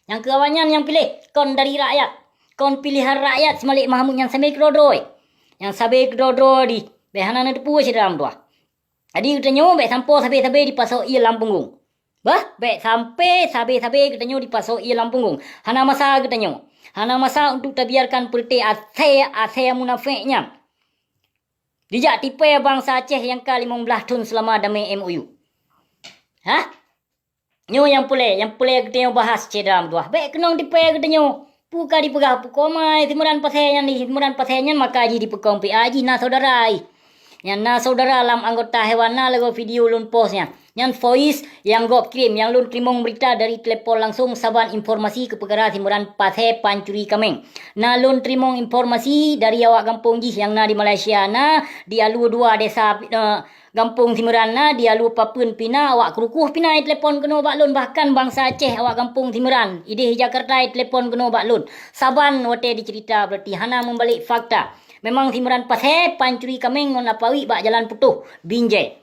Nyang keu awaknyan nyang piléh, kon dari rakyat. Kon piléhan rakyat si Malik Mahmud nyan sabe keudroe-droe. Nyang sabe keudroe-droe dih, bék hana neuteupeue syedara meutuwah. Jadi geutanyoe bék sampoe sabe-sabe dipasoe ié lam punggong. Bah, bék sampoe sabe-sabe geutanyoe dipasoe ié lam punggong. Hana masa geutanyoe. Hana masa untuk tabiarkan peureuté asée-asée munafék nyan dijak tipée bansa Aceh nyang ka limong blaih thon seulama damé M O U. Hah? Nyoe nyang peureulée, nyang peureulée geutanyoe bahas syedara meutuwah. Bék keunong tipée geutanyoe. Peue ka dipeugah pukon mai si Meuran Pasé nyan, si Meuran Pasé nyan maka jih dipeukong P A jih na saudara jih. Nyan na saudara lam anggota hewan na lagée video lôn post nyan. Nyan voice nyang gob kirém, nyang lôn teurimong beurita dari telepon langsong saban informasi keu peukara si Meuran Pasé pancuri kaméng. Na lôn teurimong informasi dari awak gampông jih nyang na di Malaysia, na di Alue dua desa, eh, gampông Simeran na, di Alue Papeuen pih na, awak Krukoh pih na itelepon keunoe bak lôn, bahkan bansa Aceh awak gampông Simeran, ideh Jakarta itelepon keunoe bak lôn. Saban watée diceurita, berarti hana meubalek fakta. Memang Simeran Pasé pancuri kaméng ngon Apawi bak Jalan Putôh, Binjai.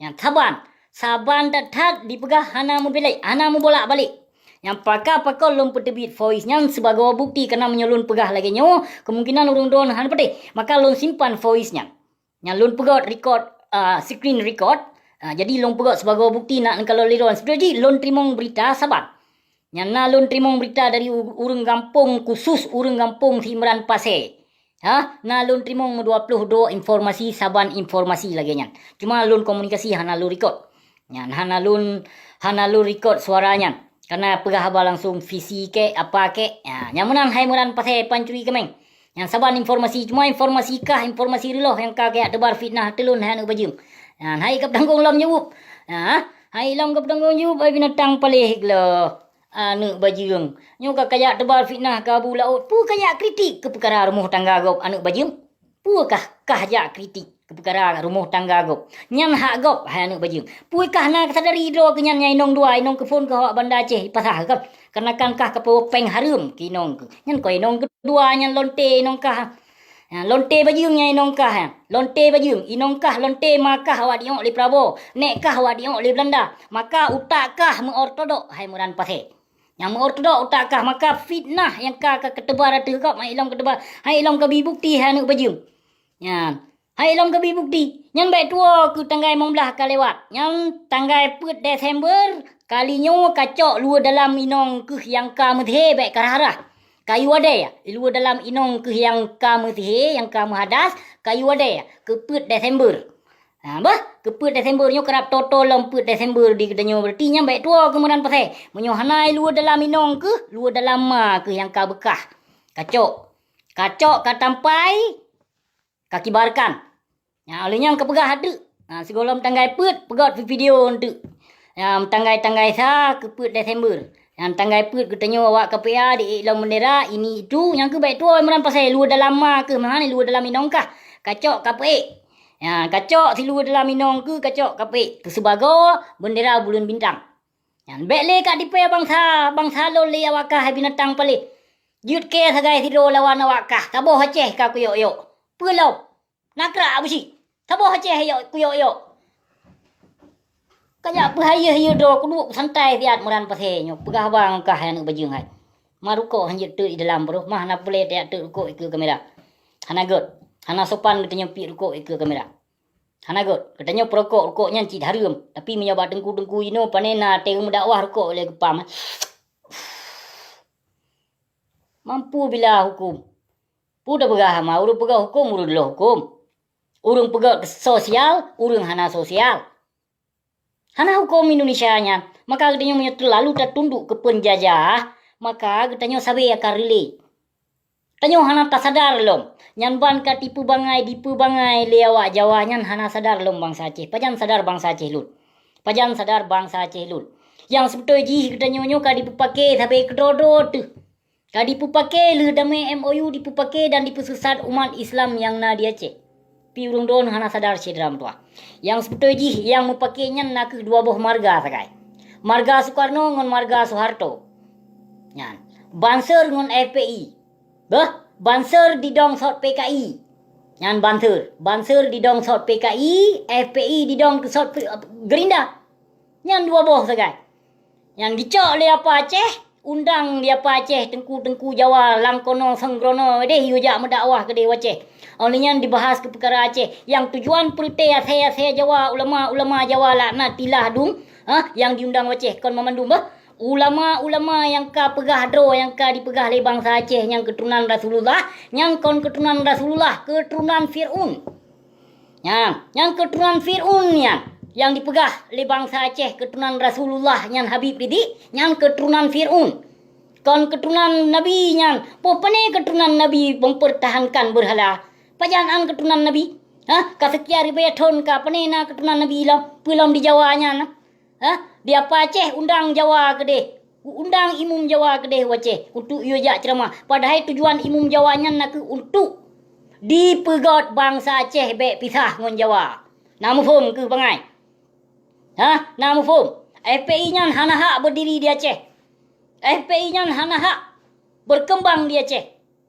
Nyan saban, saban that-that dipeugah hana meubalek, hana meubolak-balek. Nyan pakon-pakon lôn peuteubiet voice nyan sibagoe bukeuti, kareuna meunyoe lôn peugah lagée nyoe, kemungkinan ureuëng droeneuh hana patéh. Maka lôn simpan voice nyan. Nyan lôn peugét record, ah, screen record. Ah, jadi lôn peugét sibagoe bukeuti nak neukalon lé droen. Seudeh jih lôn teurimong beurita saban. Nyan na lôn teurimong beurita dari u-, ureuëng gampông, khusus ureuëng gampông Simeran Pasé. Ha, na lôn teurimong meudua ploh droe informasi, saban informasi lagée nyan. Cuma lôn komunikasi hana lôn record. Nyan hana lôn, hana lôn record suara nyan. Kareuna peugah haba langsung visi kek, apa kek. Ha, nyan meunan hai Simeran Pasé pancuri kaméng. Nyan saban informasi, cuma informasi kah, informasi reuloh nyang ka kajak teubar fitnah ateueh lôn hai aneuëk bajeueng. Nyan hai geupeutanggung lom jaweueb. Ha, hai lom geupeutanggung jaweueb hai binatang paléh gleh. Aneuëk bajeueng, nyoe ka kajak teubar fitnah keu Abu Laôt, peue kajak kritik keu peukara rumoh tangga gob aneuëk bajeueng? Peue kah, kah jak kritik keu peukara rumoh tangga gob? Nyan hak gob hai aneuëk bajeueng. Peue kah na kasadari droe keu nyan nyang inong dua, inong keuphon keu awak Banda Aceh ipasah kah? Kareuna kan kah kapeue péng hareuem keu inong keuh. Nyan kon inong keudua nyan lonte inong kah. Ha, lonte bajeueng nyang inong kah, ha. Lonte bajeueng, inong kah, lonte ma kah awak diok lé Prabowo, nek kah awak diok lé Belanda. Maka utak kah meuortodok hai Simeran Pasé. Nyang meuortodok utak kah, maka fitnah nyang ka, ka kateubar ateueh gob, hai lom kateubar, hai lom kabi bukeuti hai aneuëk bajeueng. Nyan, hai lom kabi bukeuti. Nyan bék tuwoe keu tanggai limong blaih ka lewat. Nyan tanggai peuet Desember, kali nyoe kacok luweue dalam inong keuh nyang ka meusihé bék karhah-rhah. Kayu adée, luweue dalam inong keuh nyang ka meusihé, nyang ka meuhadas, kayu adée, keu peuet Desember. Ha, bah, keu peuet Desember nyoe karab toto lom peuet Desember di geutanyoe, berarti nyan bék tuwoe keu Simeran Pasé. Meunyoe hana luweue dalam inong keuh, luweue dalam ma keuh nyang ka beukah. Kacok. Kacok ka tampai, ka kibarkan. Nyan, lheueh nyan kapeugah ateueh. Ha, sigohlom tanggai peuet, peugét video ateueh. Nyan, tanggai-tanggai sa keu peuet Desember. Nyan, tanggai peuet geutanyoe awak K P A diék lom beundera, ini itu, nyang keuh bék tuwoe Simeran Pasé, luweue dalam ma keuh, meuhan luweue dalam inong kah. Kacok kapeuék. Nyan, kacok siluweue dalam inong keuh, kacok kapeuék. Keu sibagoe beundera buleuen bintang. Nyan, bék lé ka dipée bansa, bansa lôn lé awak kah hai binatang paléh. Jeuet kée sagai sidroe lawan awak kah, saboh Aceh ka kuyok-yok. Peue lom? Nakrak beusi. Saboh Aceh yok, kuyok-yok. Kajak peuhayeue-hayeue droe, kuduek santai siat Simeran Pasé nyoe. Peugah haba ngon kah hai aneuëk bajeueng hai. Ma rukok hanjeuet teuk i dalam peuruh, mah na peureulée tajak teuk rukok ikeue kamera. Hana gét. Hana sopan geutanyoe piek rukok ikeue kamera. Hana gét. Geutanyoe peurokok, rukok nyan cit hareuem. Tapi meunyoe bak teungku-teungku jinoe, pane na teurimong dakwah rukok lé geupam. Mampu bila huköm. Peue tapeugah hama, ureuëng peugah huköm, ureuëng lheueh huköm. Ureuëng peugah sosial, ureuëng hana sosial. Hana huköm Indonesia nyan. Maka geutanyoe meunyoe teulalu tatunduk keu peunjajah, maka geutanyoe sabe akan reulée. Tanyoe hana tasadar lom. Nyan ban ka tipeubangai, dipeubangai lé awak Jawa nyan hana sadar lom bansa Aceh. Pajan sadar bansa Aceh lôn? Pajan sadar bansa Aceh lôn? Nyang seubeutôi jih geutanyoe nyoe ka dipeupake sabe keudroe-droe teuh. Ka dipeupake lheueh damé M O U dipeupake dan dipeusesat umat Islam nyang na di Aceh. Pi ureuëng droen hana sadar syedara meutuwah. Nyang seubeutôi jih nyang meupake nyan na kheueh dua boh marga sagai. Marga Soekarno ngon marga Soeharto. Nyan, Banser ngon F P I. Beuh, Banser didong sot P K I. Nyan Banser, Banser didong sot P K I, F P I didong keu sot P-, Gerinda. Nyan dua boh sagai. Nyan gicok lé apa Aceh, undang lé apa Aceh teungku-teungku Jawa Langkono Senggrono deh yue jak meudakwah keudeh u Aceh. Óh lheueh nyan dibahas keu peukara Aceh. Nyang tujuan peureuté asée-asée Jawa, ulama-ulama Jawa laknatillah dum, ha, nyang diundang u Aceh kon mamandum bah. Ulama-ulama nyang ka peugah droe nyang ka dipeugah lé bansa Aceh nyang keuturonan Rasulullah, nyang kon keuturonan Rasulullah, keuturonan Fir'aun. Nyan, nyang keuturonan Fir'aun nyan, nyang dipeugah lé bansa Aceh keuturonan Rasulullah nyan Habib Rizik, nyan keuturonan Fir'aun. Kon keuturonan Nabi nyan, poh pane keuturonan Nabi mempertahankan beurhala? Pajan an keuturonan Nabi? Hah? Ka seukian ribée thon ka pane na keuturonan Nabi lom, peue lom di Jawa nyan? Hah? Di apa Aceh undang Jawa keudeh? Undang imum Jawa keudeh u Aceh untuk yue jak ceuramah. Padahai tujuan imum Jawa nyan na kheueh untuk dipeugét bansa Aceh bék pisah ngon Jawa. Na muphom keuh bangai? Hah? Na muphom? F P I nyan hana hak berdiri di Aceh. F P I nyan hana hak berkembang di Aceh.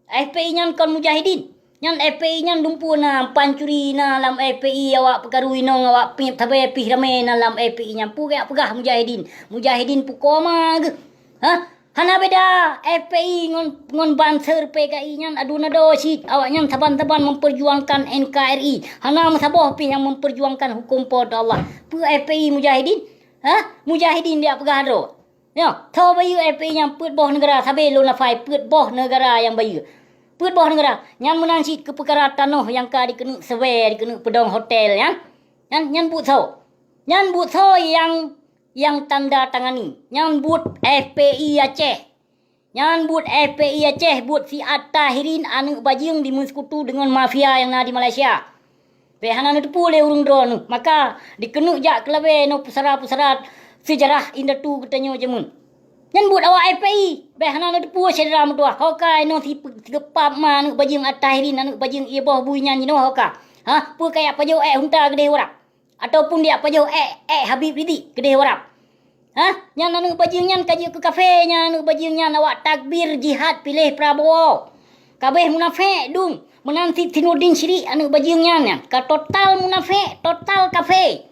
F P I nyan kon mujahidin. Nyan F P I nyan dumpeue na, pancuri na lam F P I, awak peukaru inong, awak piep sabe pih ramé na lam F P I nyan. Peue geujak peugah mujahidin? Mujahidin pukoe ma geuh. Hah? Hana beda F P I ngon, ngon banser P K I nyan, adu nado cit. Awaknyan saban-saban memperjuangkan N K R I. Hana meusaboh pih nyang memperjuangkan huköm Po teu Allah. Peue F P I mujahidin? Hah? Mujahidin geujak peugah droe. Nyoe, tho bayeue F P I nyang peuet boh neugara sabe lôn lafai, peuet boh neugara nyang bayeue. Peuet boh neugara. Nyan meunan cit keu peukara tanoh nyang ka dikeuneuk seue, dikeuneuk peudong hotel nyan. Nyan, nyan buet soe? Nyan buet soe nyang, nyang tanda tangani? Nyan buet F P I Aceh. Nyan buet F P I Aceh, buet si At-Tahirin aneuëk bajeueng dimeusekutu deungon mafia nyang na di Malaysia. Bék hana neuteupeue lé ureuëng droeneuh, maka dikeuneuk jak keulabée nyoe pusara-pusara seujarah indatu geutanyoe jameun. Nyan buet awak F P I, bék hana neuteupeue syedara meutuwah, ho ka inoe si, sigeupap ma aneuëk bajeueng At-Tahirin, aneuëk bajeueng ié boh bui nyan jinoe ho ka. Hah, peue kajak pajoh ék hunta keudeh u Arab? Ataupun dijak pajoh ék, ék Habib Rizik keudeh u Arab? Hah? Nyan aneuëk bajeueng nyan ka jeuet keu kafé, nyan aneuëk bajeueng nyan awak takbir jihad piléh Prabowo. Ka béh munafék dum, meunan cit Sinuddin Syirik aneuëk bajeueng nyan, nyan ka total munafék, total kafé.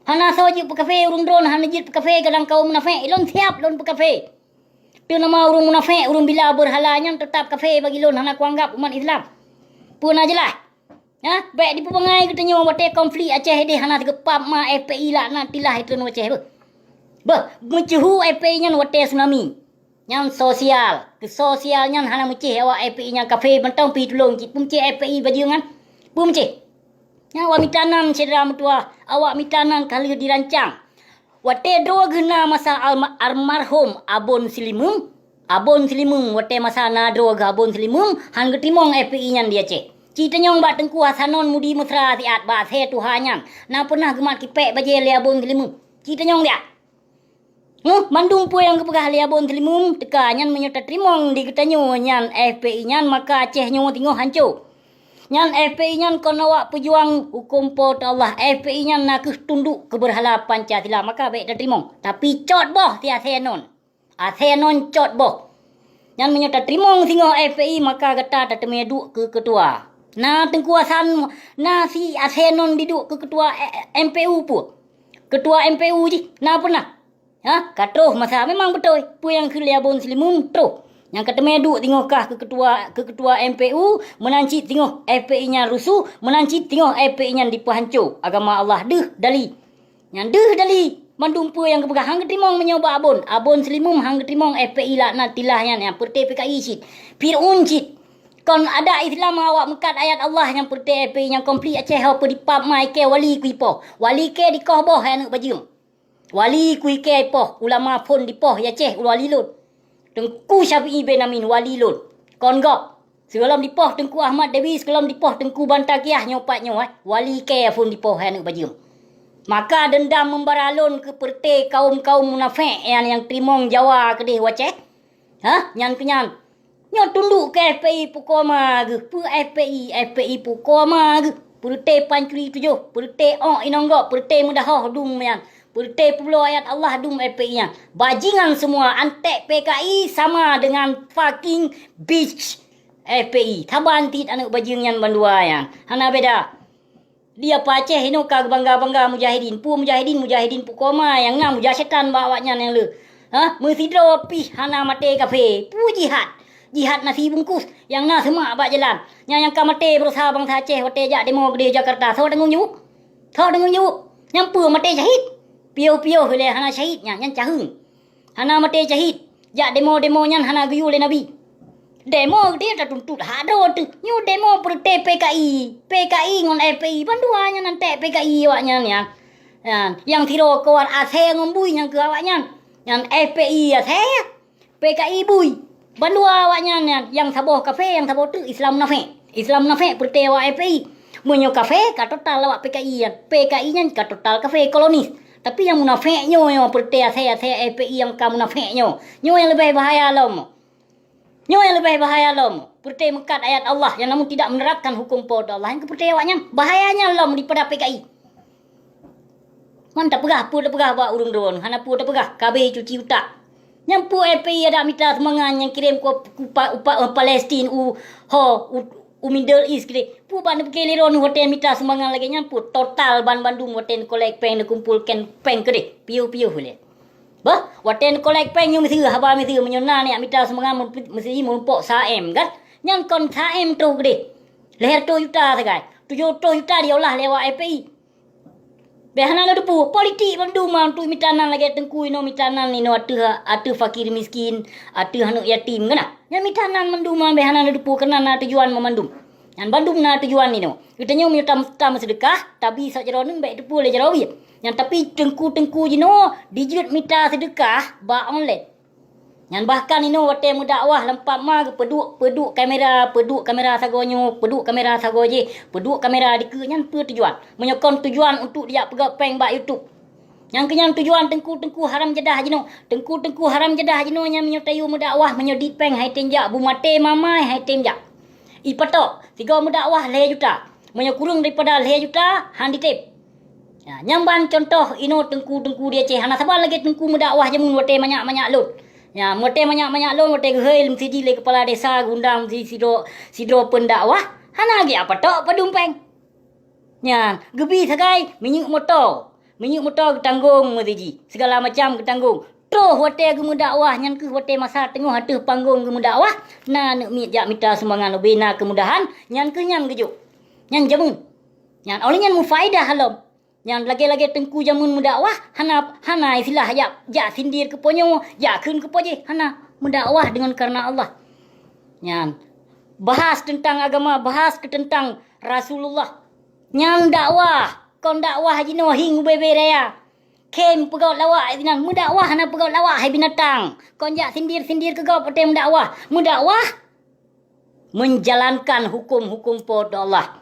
Hana soe jeuet peukafé ureuëng droeneuh, hana jeuet peukafé kadang kaum munafék, ilôn siab lôn peukafé. Teu nama ureuëng munafék, ureuëng bila beurhala nyan teutab kafé bagi lôn, hana kuanggab umat Islam. Peue na jeulaih? Hah? Bék dipeubangai geutanyoe watée konflik Aceh ideh hana sigeupap ma F P I laknatillah itu nyoe Aceh beuh. Beuh, meuceuhu F P I nyan watée tsunami. Nyan sosial. Keu sosial nyan hana meucéh awak F P I nyang kafé mantong pih tulông cit. Peue meucéh F P I bajeueng nyan? Peue meucéh? Nyan awak mita nan syedara meutuwah, awak mita nan ka lheueh dirancang. Watée droe geuh na masa alma-, almarhum Abon Silimeum, Abon Silimeum, watée masa na droe geuh Abon Silimeum, han geuteurimong F P I nyan di Aceh. Ci tanyong bak Teungku Hasanon Mudi Mesra siat bak asée tuha nyan, na peunah geumat kipék bajée lé Abon Silimeum. Ci tanyong siat. Huh, mandum peue nyang geupeugah lé Abon Silimeum teuka nyan meunyoe tateurimong di geutanyoe nyan F P I nyan, maka Aceh nyoe teungoh hanco. Nyan F P I nyan kon awak peujuang huköm Po teu Allah. F P I nyan nakeuh tunduk keu beurhala Pancasila, maka bék tateurimong. Tapi cot boh si asée non. Asée non cot boh. Nyan meunyoe tateurimong singoh F P I, maka gata tateumé duek keu keutua. Na Teungku Hasan, na si asée non diduek keu keutua, eh, M P U peue? Keutua M P U jih, na peunah? Ha, ka troh masa memang beutôi. Peue nyang kheun lé Abon Silimeum troh. Nyang ka teumé duek singoh kah keu keutua, keu keutua M P U, meunan cit singoh F P I nyan rusuh, meunan cit singoh F P I nyan dipeuhanco. Agama Allah deuh dali. Nyan deuh dali. Mandum peue nyang geupeugah han geuteurimong meunyoe bak Abon. Abon Silimeum han geuteurimong F P I laknatillah nyan, nyang peureute P K I cit. Fir'aun cit. Kon adat Islam awak meukat ayat Allah nyang peureute F P I nyang konflik Aceh ho peudipap ma ikée wali kuipoh. Wali ikée dikoh boh hai aneuëk bajeueng. Wali kuikée poh, ulama phon dipoh i Aceh, wali lôn. Teungku Syafi'i Benyamin wali lôn. Kon gob. Sigohlom dipoh Teungku Ahmad Dewi, sigohlom dipoh Teungku Bantaqiah nyoe pat nyoe, eh. Wali kée phon dipoh hai aneuëk bajeueng. Maka deundam meubara lôn keu peureute kaum-kaum munafék nyan nyang teurimong Jawa keudeh u Aceh. Hah? Nyan keu nyan. Nyoe tunduk keu F P I pukoe ma geuh. Peue F P I? F P I pukoe ma geuh. Peureute pancuri tujoh, peureute ôk inong gob, peureute meudahoh dum nyan. Peureute peubloe ayat Allah dum F P I nyan. Bajingan semua, antek P K I sama dengan fucking bitch F P I. Saban cit aneuëk bajeueng nyan bandua nyan. Hana beda. Di apa Aceh inoe ka geubangga-bangga mujahidin. Peue mujahidin? Mujahidin pukoe ma nyang na mujah setan bak awaknyan nyang le. Hah? Meusidroe pih hana maté kafé. Peue jihad? Jihad nasi bungkus nyang na seumak bak jalan. Nyang, nyang ka maté beurusaha bansa Aceh watée jak demo keudeh Jakarta. Soe tanggong jaweueb? Soe tanggong jaweueb? Nyang peue maté syahid? Piôh-piôh ilée hana syahid nyan, nyan caheueng. Hana maté syahid. Jak demo-demo nyan hana geuyue lé Nabi. Demo geutanyoe tatuntut hak droe teuh. Nyoe demo peureute P K I. P K I ngon F P I. Bandua nyan antek P K I awaknyan nyan. Nyan, nyang sidroe keuwat asée ngon bui nyang keu awaknyan. Nyan F P I asée, P K I bui. Bandua awaknyan nyan, nyang saboh kafé, nyang saboh teuk Islam munafék. Islam munafék peureute awak F P I. Meunyoe kafé, ka total awak P K I nyan. P K I nyan ka total kafé, kolonis. Tapi nyang munafék nyoe, nyoe peureute asée-asée F P I nyang ka munafék nyoe. Nyoe nyang leubeh bahaya lom. Nyoe nyang leubeh bahaya lom. Peureute meukat ayat Allah nyang namun tidak menerapkan huköm Po teu Allah. Nyang keu peureute awaknyan bahaya nyan lom daripada P K I. Man tapeugah, peue tapeugah bak ureuëng droeneuh, hana peue tapeugah, ka abéh cuci utak. Nyang peue F P I adak mita sumbangan nyang kirém ku, ku pa-, u pa-, u Palestin, u, ho, u, u Middle East keudeh. Peue bak neupiké lé droeneuh watée mita sumbangan lagée nyan peue? Total banmandum watée neukolek péng, neukumpolkan péng keudeh. Piôh-piôh lé. Bah, watée neukolek péng nyoe miseue, haba miseue, meunyoe na neujak mita sumbangan meup-, meuseujih meurumpok sa M kan? Nyan kon sa M troh keudeh. Lhée reutôh juta sagai. Tujoh reutôh juta diolah lé awak F P I. Bék hana neuteupeue, politik bandum ma untuk mita nan lagée teungku inoe mita nan inoe ateueh, ateueh fakir miskin, ateueh aneuëk yatim, kan na? Nyan mita nan bandum ma bék hana neuteupeue keunan na tujuan meumandum. Nyan bandum na tujuan inoe. Geutanyoe meunyoe tam-, tam seudeukah, tabi sak jaroe nyoe bék teupeue lé jaroe biet. Nyan tapi teungku-teungku jinoe dijeuet mita seudeukah bak online. Nyan bahkan inoe watée meudakwah lam pap ma geupeuduek, peuduek kamera, peuduek kamera sagoe nyoe, peuduek kamera sagoe jih, peuduek kamera dikeue nyan peue tujuan? Meunyoe kon tujuan untuk dijak peugét péng bak YouTube. Nyang keunyan tujuan teungku-teungku haram jadah jinoe. Teungku-teungku haram jadah jinoe nyan meunyoe tayue meudakwah, meunyoe dit péng hai tem jak, bu maté mamai hai tem jak. Ipatok, sigoe meudakwah lhée juta. Meunyoe kureueng daripada lhée juta, han ditém. Ya, nyang ban contoh inoe teungku-teungku di Aceh hana saban lagée teungku meudakwah jameun watée manyak-manyak lôn. Ya, watée manyak-manyak lôn, watée geuhôi meuseujih lé keupala desa geundang si-, sidroe, sidroe peundakwah, hana geujak patok padum péng. Nyan, geubi sagai minyeuk moto, minyeuk moto geutanggong meuseujih, sigala macam geutanggong. Troh watée geumeudakwah nyan kheueh watée masa teungoh ateueh panggong geumeudakwah, na aneuëk miet jak mita sumbangan ubé na keumudahan, nyan kheueh nyan geujok. Nyan jameun. Nyan óh lheueh nyan meufaedah lom. Nyan lagée-lagée teungku jameun meudakwah, hana, hana istilah jak, jak sindir keu po nyoe, jak kheun keu po jéh, hana. Meudakwah deungon kareuna Allah. Nyan bahas teuntang agama, bahas keu teuntang Rasulullah. Nyan dakwah, kon dakwah jinoe hieng ubé-bé raya. Khém peugét lawak sinan, meudakwah hana peugét lawak hai binatang. Kon jak sindir-sindir keu gob watée meudakwah. Meudakwah menjalankan huköm-huköm Po teu Allah.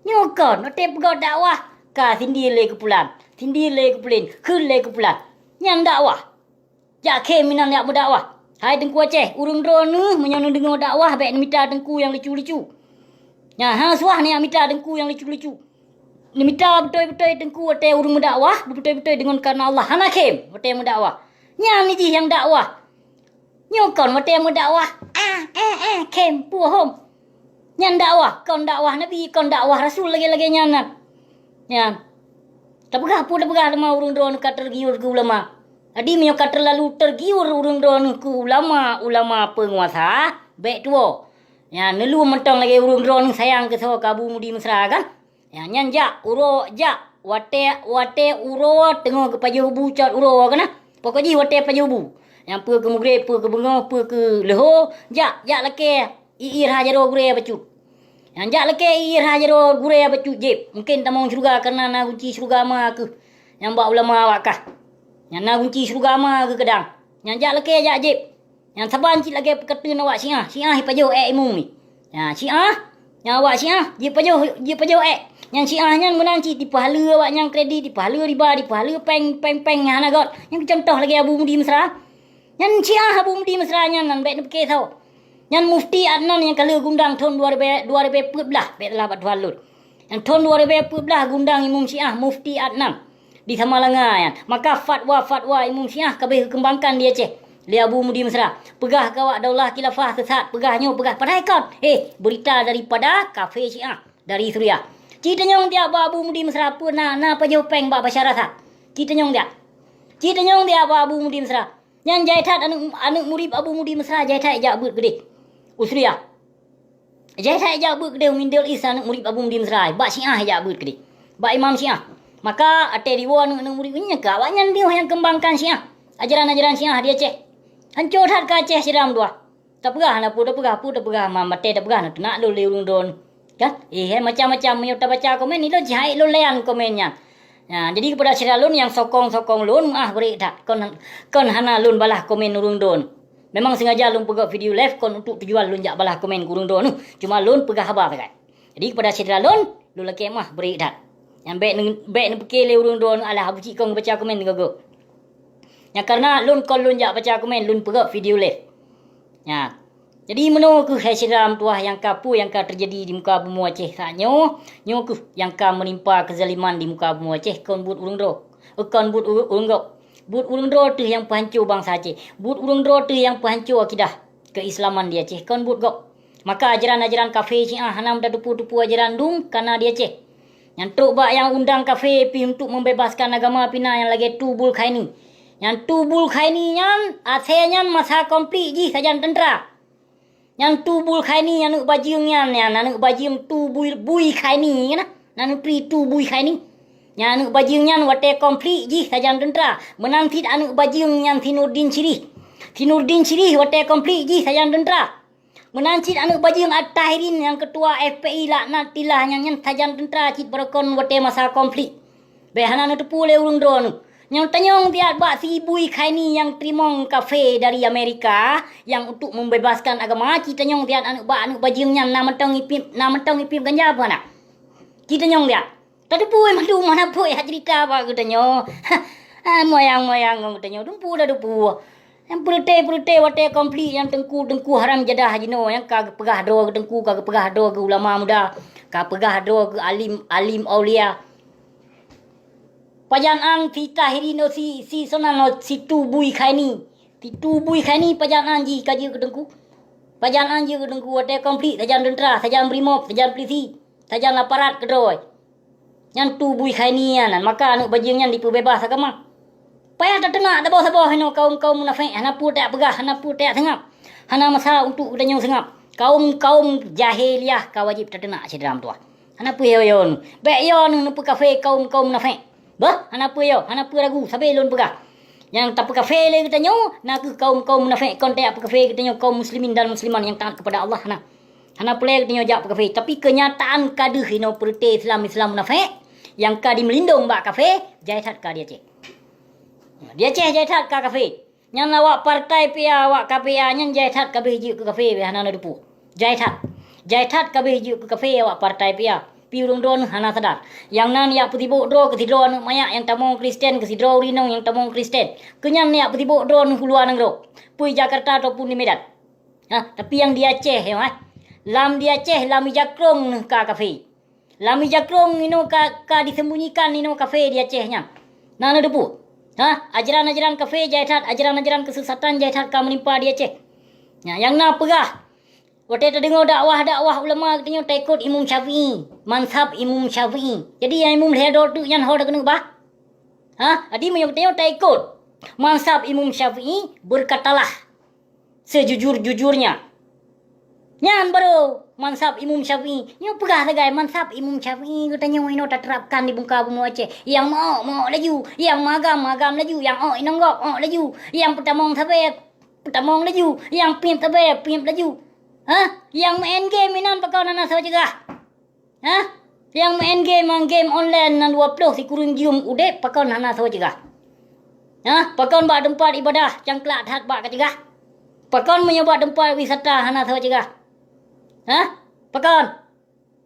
Nyoe kon, watée peugét dakwah, ka sindir lé keu pulan, sindir lé keu pulan, kheun lé keu pulan. Nyan dakwah. Jak khém inan jak meudakwah. Hai Teungku Aceh, ureuëng droeneuh meunyoe neudeungoe dakwah bék neumita teungku nyang lucu-lucu. Nyan hana suah neujak mita teungku nyang lucu-lucu. Neumita beutôi-beutôi teungku watée ureuëng meudakwah, beutôi-beutôi deungon kareuna Allah, hana khém watée meudakwah. Nyan jih nyang dakwah. Nyoe kon watée meudakwah, ah, eh, eh, khém, puhom. Nyan dakwah, kon dakwah Nabi, kon dakwah Rasul lagée-lagée nyan. Nyan. Tapeugah peue tapeugah teuma ureuëng droeneuh ka tergiur keu ulama. Jadi meunyoe ka terlalu tergiur ureuëng droeneuh keu ulama-ulama peunguasa, bék tuwoe. Nyan, neulheueh mantong lagée ureuëng droeneuh sayang keu soe, keu Abu Mudi Mesra kan? Nyan, nyan jak, uroe jak, watée, watée uroe teungoh geupajoh bu cot uroe kan na? Pokok jih watée pajoh bu. Nyang peue keu mugreb, peue keu beungoh, peue keu leuho, jak, jak lakée. Ié rhah jaroe gurée bacut. Nyang jak lakée ié rhah jaroe gurée bacut jieb. Mungken tamong syeuruga kareuna na gunci syeuruga ma kheueh nyang bak ulama awak kah. Nyang na gunci syeuruga ma kheueh keudang. Nyang jak lakée jak jieb. Nyang saban cit lagée peukateun awak Syiah. Syiah jipajoh ék imum nyoe. Nyan Syiah, nyang awak Syiah jipajoh, jipajoh ék. Nyang Syiah nyan meunan cit jipeuhaleue awak nyang kredit, jipeuhaleue riba, jipeuhaleue péng, péng-péng nyang hana göt. Nyang contoh lagée Abu Mudi Mesra. Nyan Syiah Abu Mudi Mesra nyan, nan bék neupiké soe. Nyan Mufti Adnan nyang ka lheueh geuundang thon dua ribée, dua ribée peuet blah, bék salah bak tuha lôn. Nyan thon dua ribée peuet blah geuundang Imum Syiah Mufti Adnan di Samalanga nyan. Maka fatwa-fatwa Imum Syiah ka abéh geukeumbangkan di Aceh lé Abu Mudi Mesra. Peugah keu awak daulah khilafah sesat, peugah nyoe, peugah padahai kon. Eh, beurita daripada kafé Syiah dari Suriah. Ci tanyong tiak bak Abu Mudi Mesra peue na, na pajoh péng bak Basyar Asad. Ci tanyong tiak. Ci tanyong tiak bak Abu Mudi Mesra. Nyan jai that aneuëk, aneuëk murit Abu Mudi Mesra jai that jak beuet keudeh u Suriah. Jai that jak beuet keudeh u Middle East aneuëk murit Abu Mudi Mesra, bak Syiah jak beuet keudeh. Bak imam Syiah. Maka até diwoe aneuëk-aneuëk murit nyan keu awaknyan piôh nyang keumbangkan Syiah. Ajaran-ajaran Syiah di Aceh. Hanco that keu Aceh sidroe dua. Tapeugah na peue tapeugah, peue tapeugah, ma maté tapeugah na teunak lôn lé ureuëng droeneuh. Kan? Eh, hai macam-macam meunyoe tabaca komen, ilôn jihai lôn layan komen nyan. Nah, jadi kepada syedara lôn nyang sokong-sokong lôn, ah, bri that. Kon, kon hana lôn balah komen ureuëng droeneuh. Memang sengaja lôn peugah video live kon untuk tujuan lôn jak balah komen keu ureuëng droeneuh. Cuma lôn peugah haba sagai. Jadi kepada syedara lôn, lôn lakée meuah bri that. Nyang bék neu-, bék neupiké lé ureuëng droeneuh alah abu cit kong baca komen teugogo. Nyang karena lôn kon lôn jak baca komen, lôn peugah video live. Nyan. Jadi meunoe kheueh hai syedara meutuwah nyang ka peue nyang ka teujadi di muka bumoe Aceh saat nyoe, nyoe kheueh nyang ka meunimpa keuzaliman di muka bumoe Aceh kon buet ureuëng droe. Kon buet ureuëng gob. Buet ureuëng droe teuh nyang peuhanco bansa Aceh. Buet ureuëng droe teuh nyang peuhanco akidah keuislaman di Aceh. Kon buet gob. Maka ajaran-ajaran kafé Syiah hana meutateupeue-teupeue ajaran dum kana di Aceh. Nyang trok bak nyang undang kafé pih untuk membebaskan agama pih na nyang lagée Tubul Khaini. Nyang Tubul Khaini nyan, asée nyan masa konflik jih sajan teuntra. Nyang Tubul Khaini aneuëk bajeueng nyan, nyan aneuëk bajeueng Tubui, Bui Khaini na, na neutri Tubui Khaini. Nyan aneuëk bajeueng nyan watée konflik jih sajan teuntra. Meunan cit aneuëk bajeueng nyan Sinurdin Syirih. Sinurdin Syirih watée konflik jih sajan teuntra. Meunan cit aneuëk bajeueng At-Tahirin nyang keutua F P I laknatillah nyang nyan sajan teuntra cit barokon watée masa konflik. Bék hana neuteupeue lé ureuëng droeneueh. Nyang tanyong siat bak si Bui Khaini nyang teurimong kafé dari Amerika nyang untuk membebaskan agama, ci tanyong siat aneuëk bak aneuëk bajeueng nyan na mantong ipiep, na mantong ipiep ganja peue hana? Ci tanyong siat. Tateupeue mandum hana peue jak ceurita bak geutanyoe. Moyang-moyang ngon geutanyoe, dumpeue dah dumpeue. Nyang peureute-peureute watée konflik nyang teungku-teungku haram jadah jinoe nyang ka geupeugah droe geuteungku, ka geupeugah droe geu ulama muda, ka peugah droe geu alim, alim aulia. Pajan an si Tahirin, si, si sonan, si Tubui Khaini. Si Tubui Khaini pajan an jih ka jeuet keu teungku. Pajan an jeuet keu teungku watée konflik sajan teuntra, sajan brimob, sajan pulisi, sajan aparat keudroe. Nyan Tubui Khaini nyan, maka aneuëk bajeueng nyan dipeubeubaih agama. Payah tateunak saboh-saboh inoe kaum-kaum munafék, hana peue tajak peugah, hana peue tajak seungab. Hana masa untuk geutanyoe seungab. Kaum-kaum jahiliah ka wajéb tateunak syedara meutuwah. Hana peue yo-yo neuh. Bék yo neuh neupeukafé kaum-kaum munafék. Beuh, hana peue yo, hana peue ragu, sabe lôn peugah. Nyang tapeukafé lé geutanyoe na kheueh kaum-kaum munafék, kon tajak peukafé geutanyoe kaum muslimin dan muslimat nyang taat kepada Allah, hana. Hana peureulée geutanyoe jak peukafé, tapi keunyataan ka deuh inoe peureute Islam-Islam munafék nyang ka dimeulindong bak kafé, jai that ka di Aceh. Di Aceh jai that ka kafé. Nyan awak partai P A, awak K P A nyan jai that ka abéh jeuet keu kafé, hana na teupeue. Jai that. Jai that ka abéh jeuet keu kafé awak partai P A. Pi ureuëng droeneueh hana sadar. Nyang nan jak peusibok droe keu sidroe aneuëk manyak nyang tamong Kristen, keu sidroe ureuëng inong nyang tamong Kristen. Keu nyan jak peusibok droeneueh u luwa nanggroe. Peue Jakarta ataupun di Medan. Ha, tapi nyang di Aceh nyoe, eh. Lam di Aceh, lam ija krong neuh ka kafé. Lam ija krong inoe ka, ka disembunyikan inoe kafé di Aceh nyan. Na neuteupeue? Ha, ajaran-ajaran kafé jai that, ajaran-ajaran keusesatan jai that ka meunimpa di Aceh. Nyan, nyang na peugah, watée tadeungoe dakwah-dakwah ulama geutanyoe taikot Imam Syafi'i, mazhab Imam Syafi'i. Jadi nyang Imam lhée droe teuk nyan ho takeuneuk bah? Ha, jadi meunyoe geutanyoe taikot mazhab Imam Syafi'i, berkatalah sejujur-jujurnya. Nyan baru mazhab Imam Syafi'i. Nyoe peugah sagai mazhab Imam Syafi'i geutanyoe inoe taterapkan di muka bumoe Aceh. Nyang meu'ok, meu'ok laju. Nyang meuagam, meuagam laju. Nyang 'ok inong gob, 'ok laju. Nyang peutamong sabe, peutamong laju. Nyang piep sabe, piep laju. Ha? Nyang meu'en game inan pakon hana soe cegah? Hah? Nyang meu'en game, game online nan dua ploh sikureueng jeuem udeb pakon hana soe cegah? Hah? Pakon bak teumpat ibadah cangklak that bak kacegah? Pakon meunyoe bak teumpat wisata hana soe cegah? Hah? Pakon?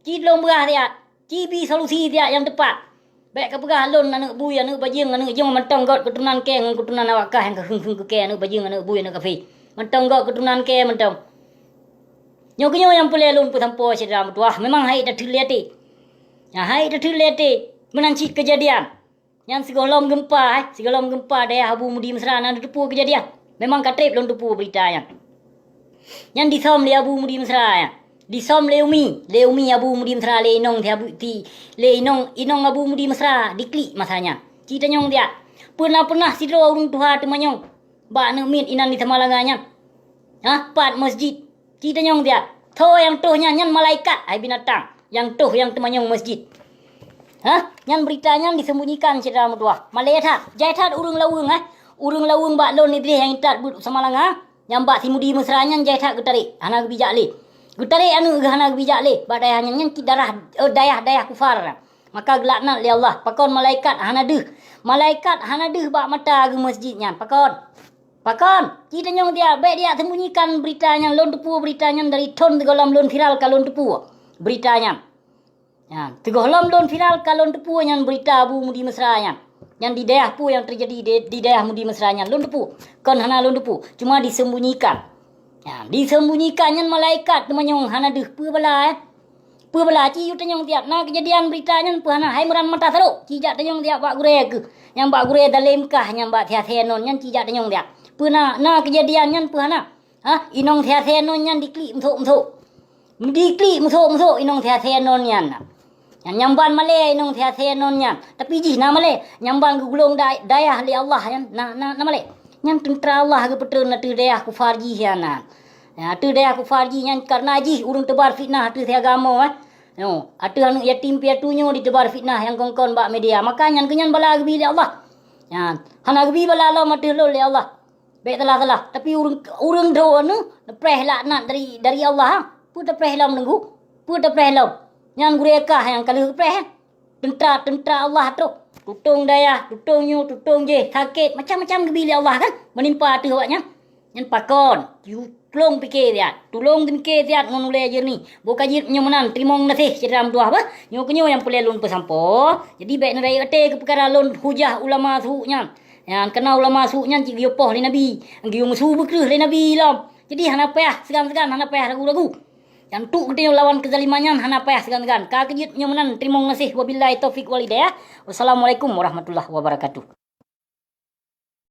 Ci lôn peugah siat, ci bi solusi siat nyang teupat. Bék kapeugah lôn aneuëk bui, aneuëk bajeueng, aneuëk jong mantong göt keuturonan kée ngon keuturonan awak kah nyang ka kheueng-kheueng keu kée aneuëk bajeueng, aneuëk bui, aneuëk kafé. Mantong göt keuturonan kée mantong. Nyoe keuh nyoe nyang peureulée lôn peusampoe syedara meutuwah, memang hai tatheun lé até. Nyan hai tatheun lé até, meunan cit keujadian. Nyan sigohlom geumpa, eh, sigohlom geumpa dayah Abu Mudi Mesra na neuteupeue keujadian. Memang ka treb lôn teupeue beurita nyan. Nyan disöm lé Abu Mudi Mesra nyan. Disöm lé umi, lé umi Abu Mudi Mesra, lé inong si Abu, si, lé inong, inong Abu Mudi Mesra diklik masa nyan. Ci tanyong siat, peue na peunah sidroe ureuëng tuha teumanyong bak aneuëk miet inan di Samalanga nyan? Hah, pat masjid? Ci tanyong siat, soe nyang toh nyan? Nyan malaikat, hai binatang, nyang toh nyang teumanyong masjid. Hah? Nyan beurita nyan disembunyikan syedara meutuwah. Malée that, jai that ureuëng laweueng, eh. Ureuëng laweueng bak lôn Idris nyang intat beuet u Samalanga, nyang bak si Mudi Mesra nyan jai that geutarek, hana geubijak lé. Geutarek aneuëk geuh hana geubijak lé, bak dayah nyan, nyan cit darah, eh, dayah-dayah kufar. Maka geulaknat lé Allah, pakon malaikat hana deuh. Malaikat hana deuh bak mata geuh masjid nyan, pakon? Pakon? Ci tanyong siat, bék dijak sembunyikan beurita nyan, lôn teupeue beurita nyan dari thon sigohlom lôn viral ka lôn teupeue beurita nyan. Nyan, sigohlom lôn viral ka lôn teupeue nyan beurita Abu Mudi Mesra nyan. Nyan di dayah peue nyang teujadi di, di dayah Mudi Mesra nyan, lôn teupeue. Kon hana lôn teupeue, cuma disembunyikan. Nyan, disembunyikan nyan malaikat teumanyong hana deuh, peue bala, eh. Peue bala ci yue tanyong siat, na keujadian beurita nyan peue hana? Hai meuran mata sarok, ci jak tanyong siat bak gurée keuh. Nyang bak gurée dalem kah nyang bak siasé non nyan ci jak tanyong siat. Peue na, na keujadian nyan peue hana? Ha, inong siasé non nyan diklik meusok-meusok. Diklik meusok-meusok inong siasé non nyan. Nyan nyang ban malée inong siasé non nyan. Tapi jih na malée, nyang ban geugulong da-, dayah lé Allah nyan na, na, na malée. Nyan teuntra Allah geupeutreun ateueh dayah kufar jih nyan na. Ya, ateueh dayah kufar jih nyan kareuna jih ureuëng teubar fitnah ateueh siagama, eh. Nyoe, ateueh aneuëk yatim piatu nyoe jiteubar fitnah nyang kon-kon bak media. Maka nyan keuh nyan bala geubi lé Allah. Nyan, hana geubi bala lom ateueh lôn lé Allah. Bék salah-salah. Tapi ureuëng, ureuëng droeneuh neupreh laknat dari, dari Allah, ha? Peue teupreh lom neunggu? Peue teupreh lom? Nyan gurée kah nyang ka lheueh geupreh, eh? Teuntra-teuntra Allah troh. Tutong dayah, tutong nyoe, tutong jéh, sakét, macam-macam geubi lé Allah kan? Meunimpa ateueh awaknyan. Nyan pakon? Tulông pike siat. Tulông teumike siat ngon ulée jeureunih. Boh ka jeuet meunyoe meunan, teurimong gaséh syedara meutuwah beuh. Nyoe keunyoe nyang peureulée lôn peusampoe. Jadi bék neurayeuk até keu peukara lôn hujah ulama su nyan. Nyan, keuna ulama su nyan cit geuyue poh lé Nabi. Geuyue meusu beukreueh lé Nabi lom. Jadi hana payah seugan-seugan, hana payah ragu-ragu. Nyan untuk geutanyoe lawan keuzaliman nyan hana payah seugan-seugan. Ka keu jeuet nyoe meunan, teurimong gaséh. Wabillahi taufiq wal hidayah. Wassalamualaikum warahmatullahi wabarakatuh.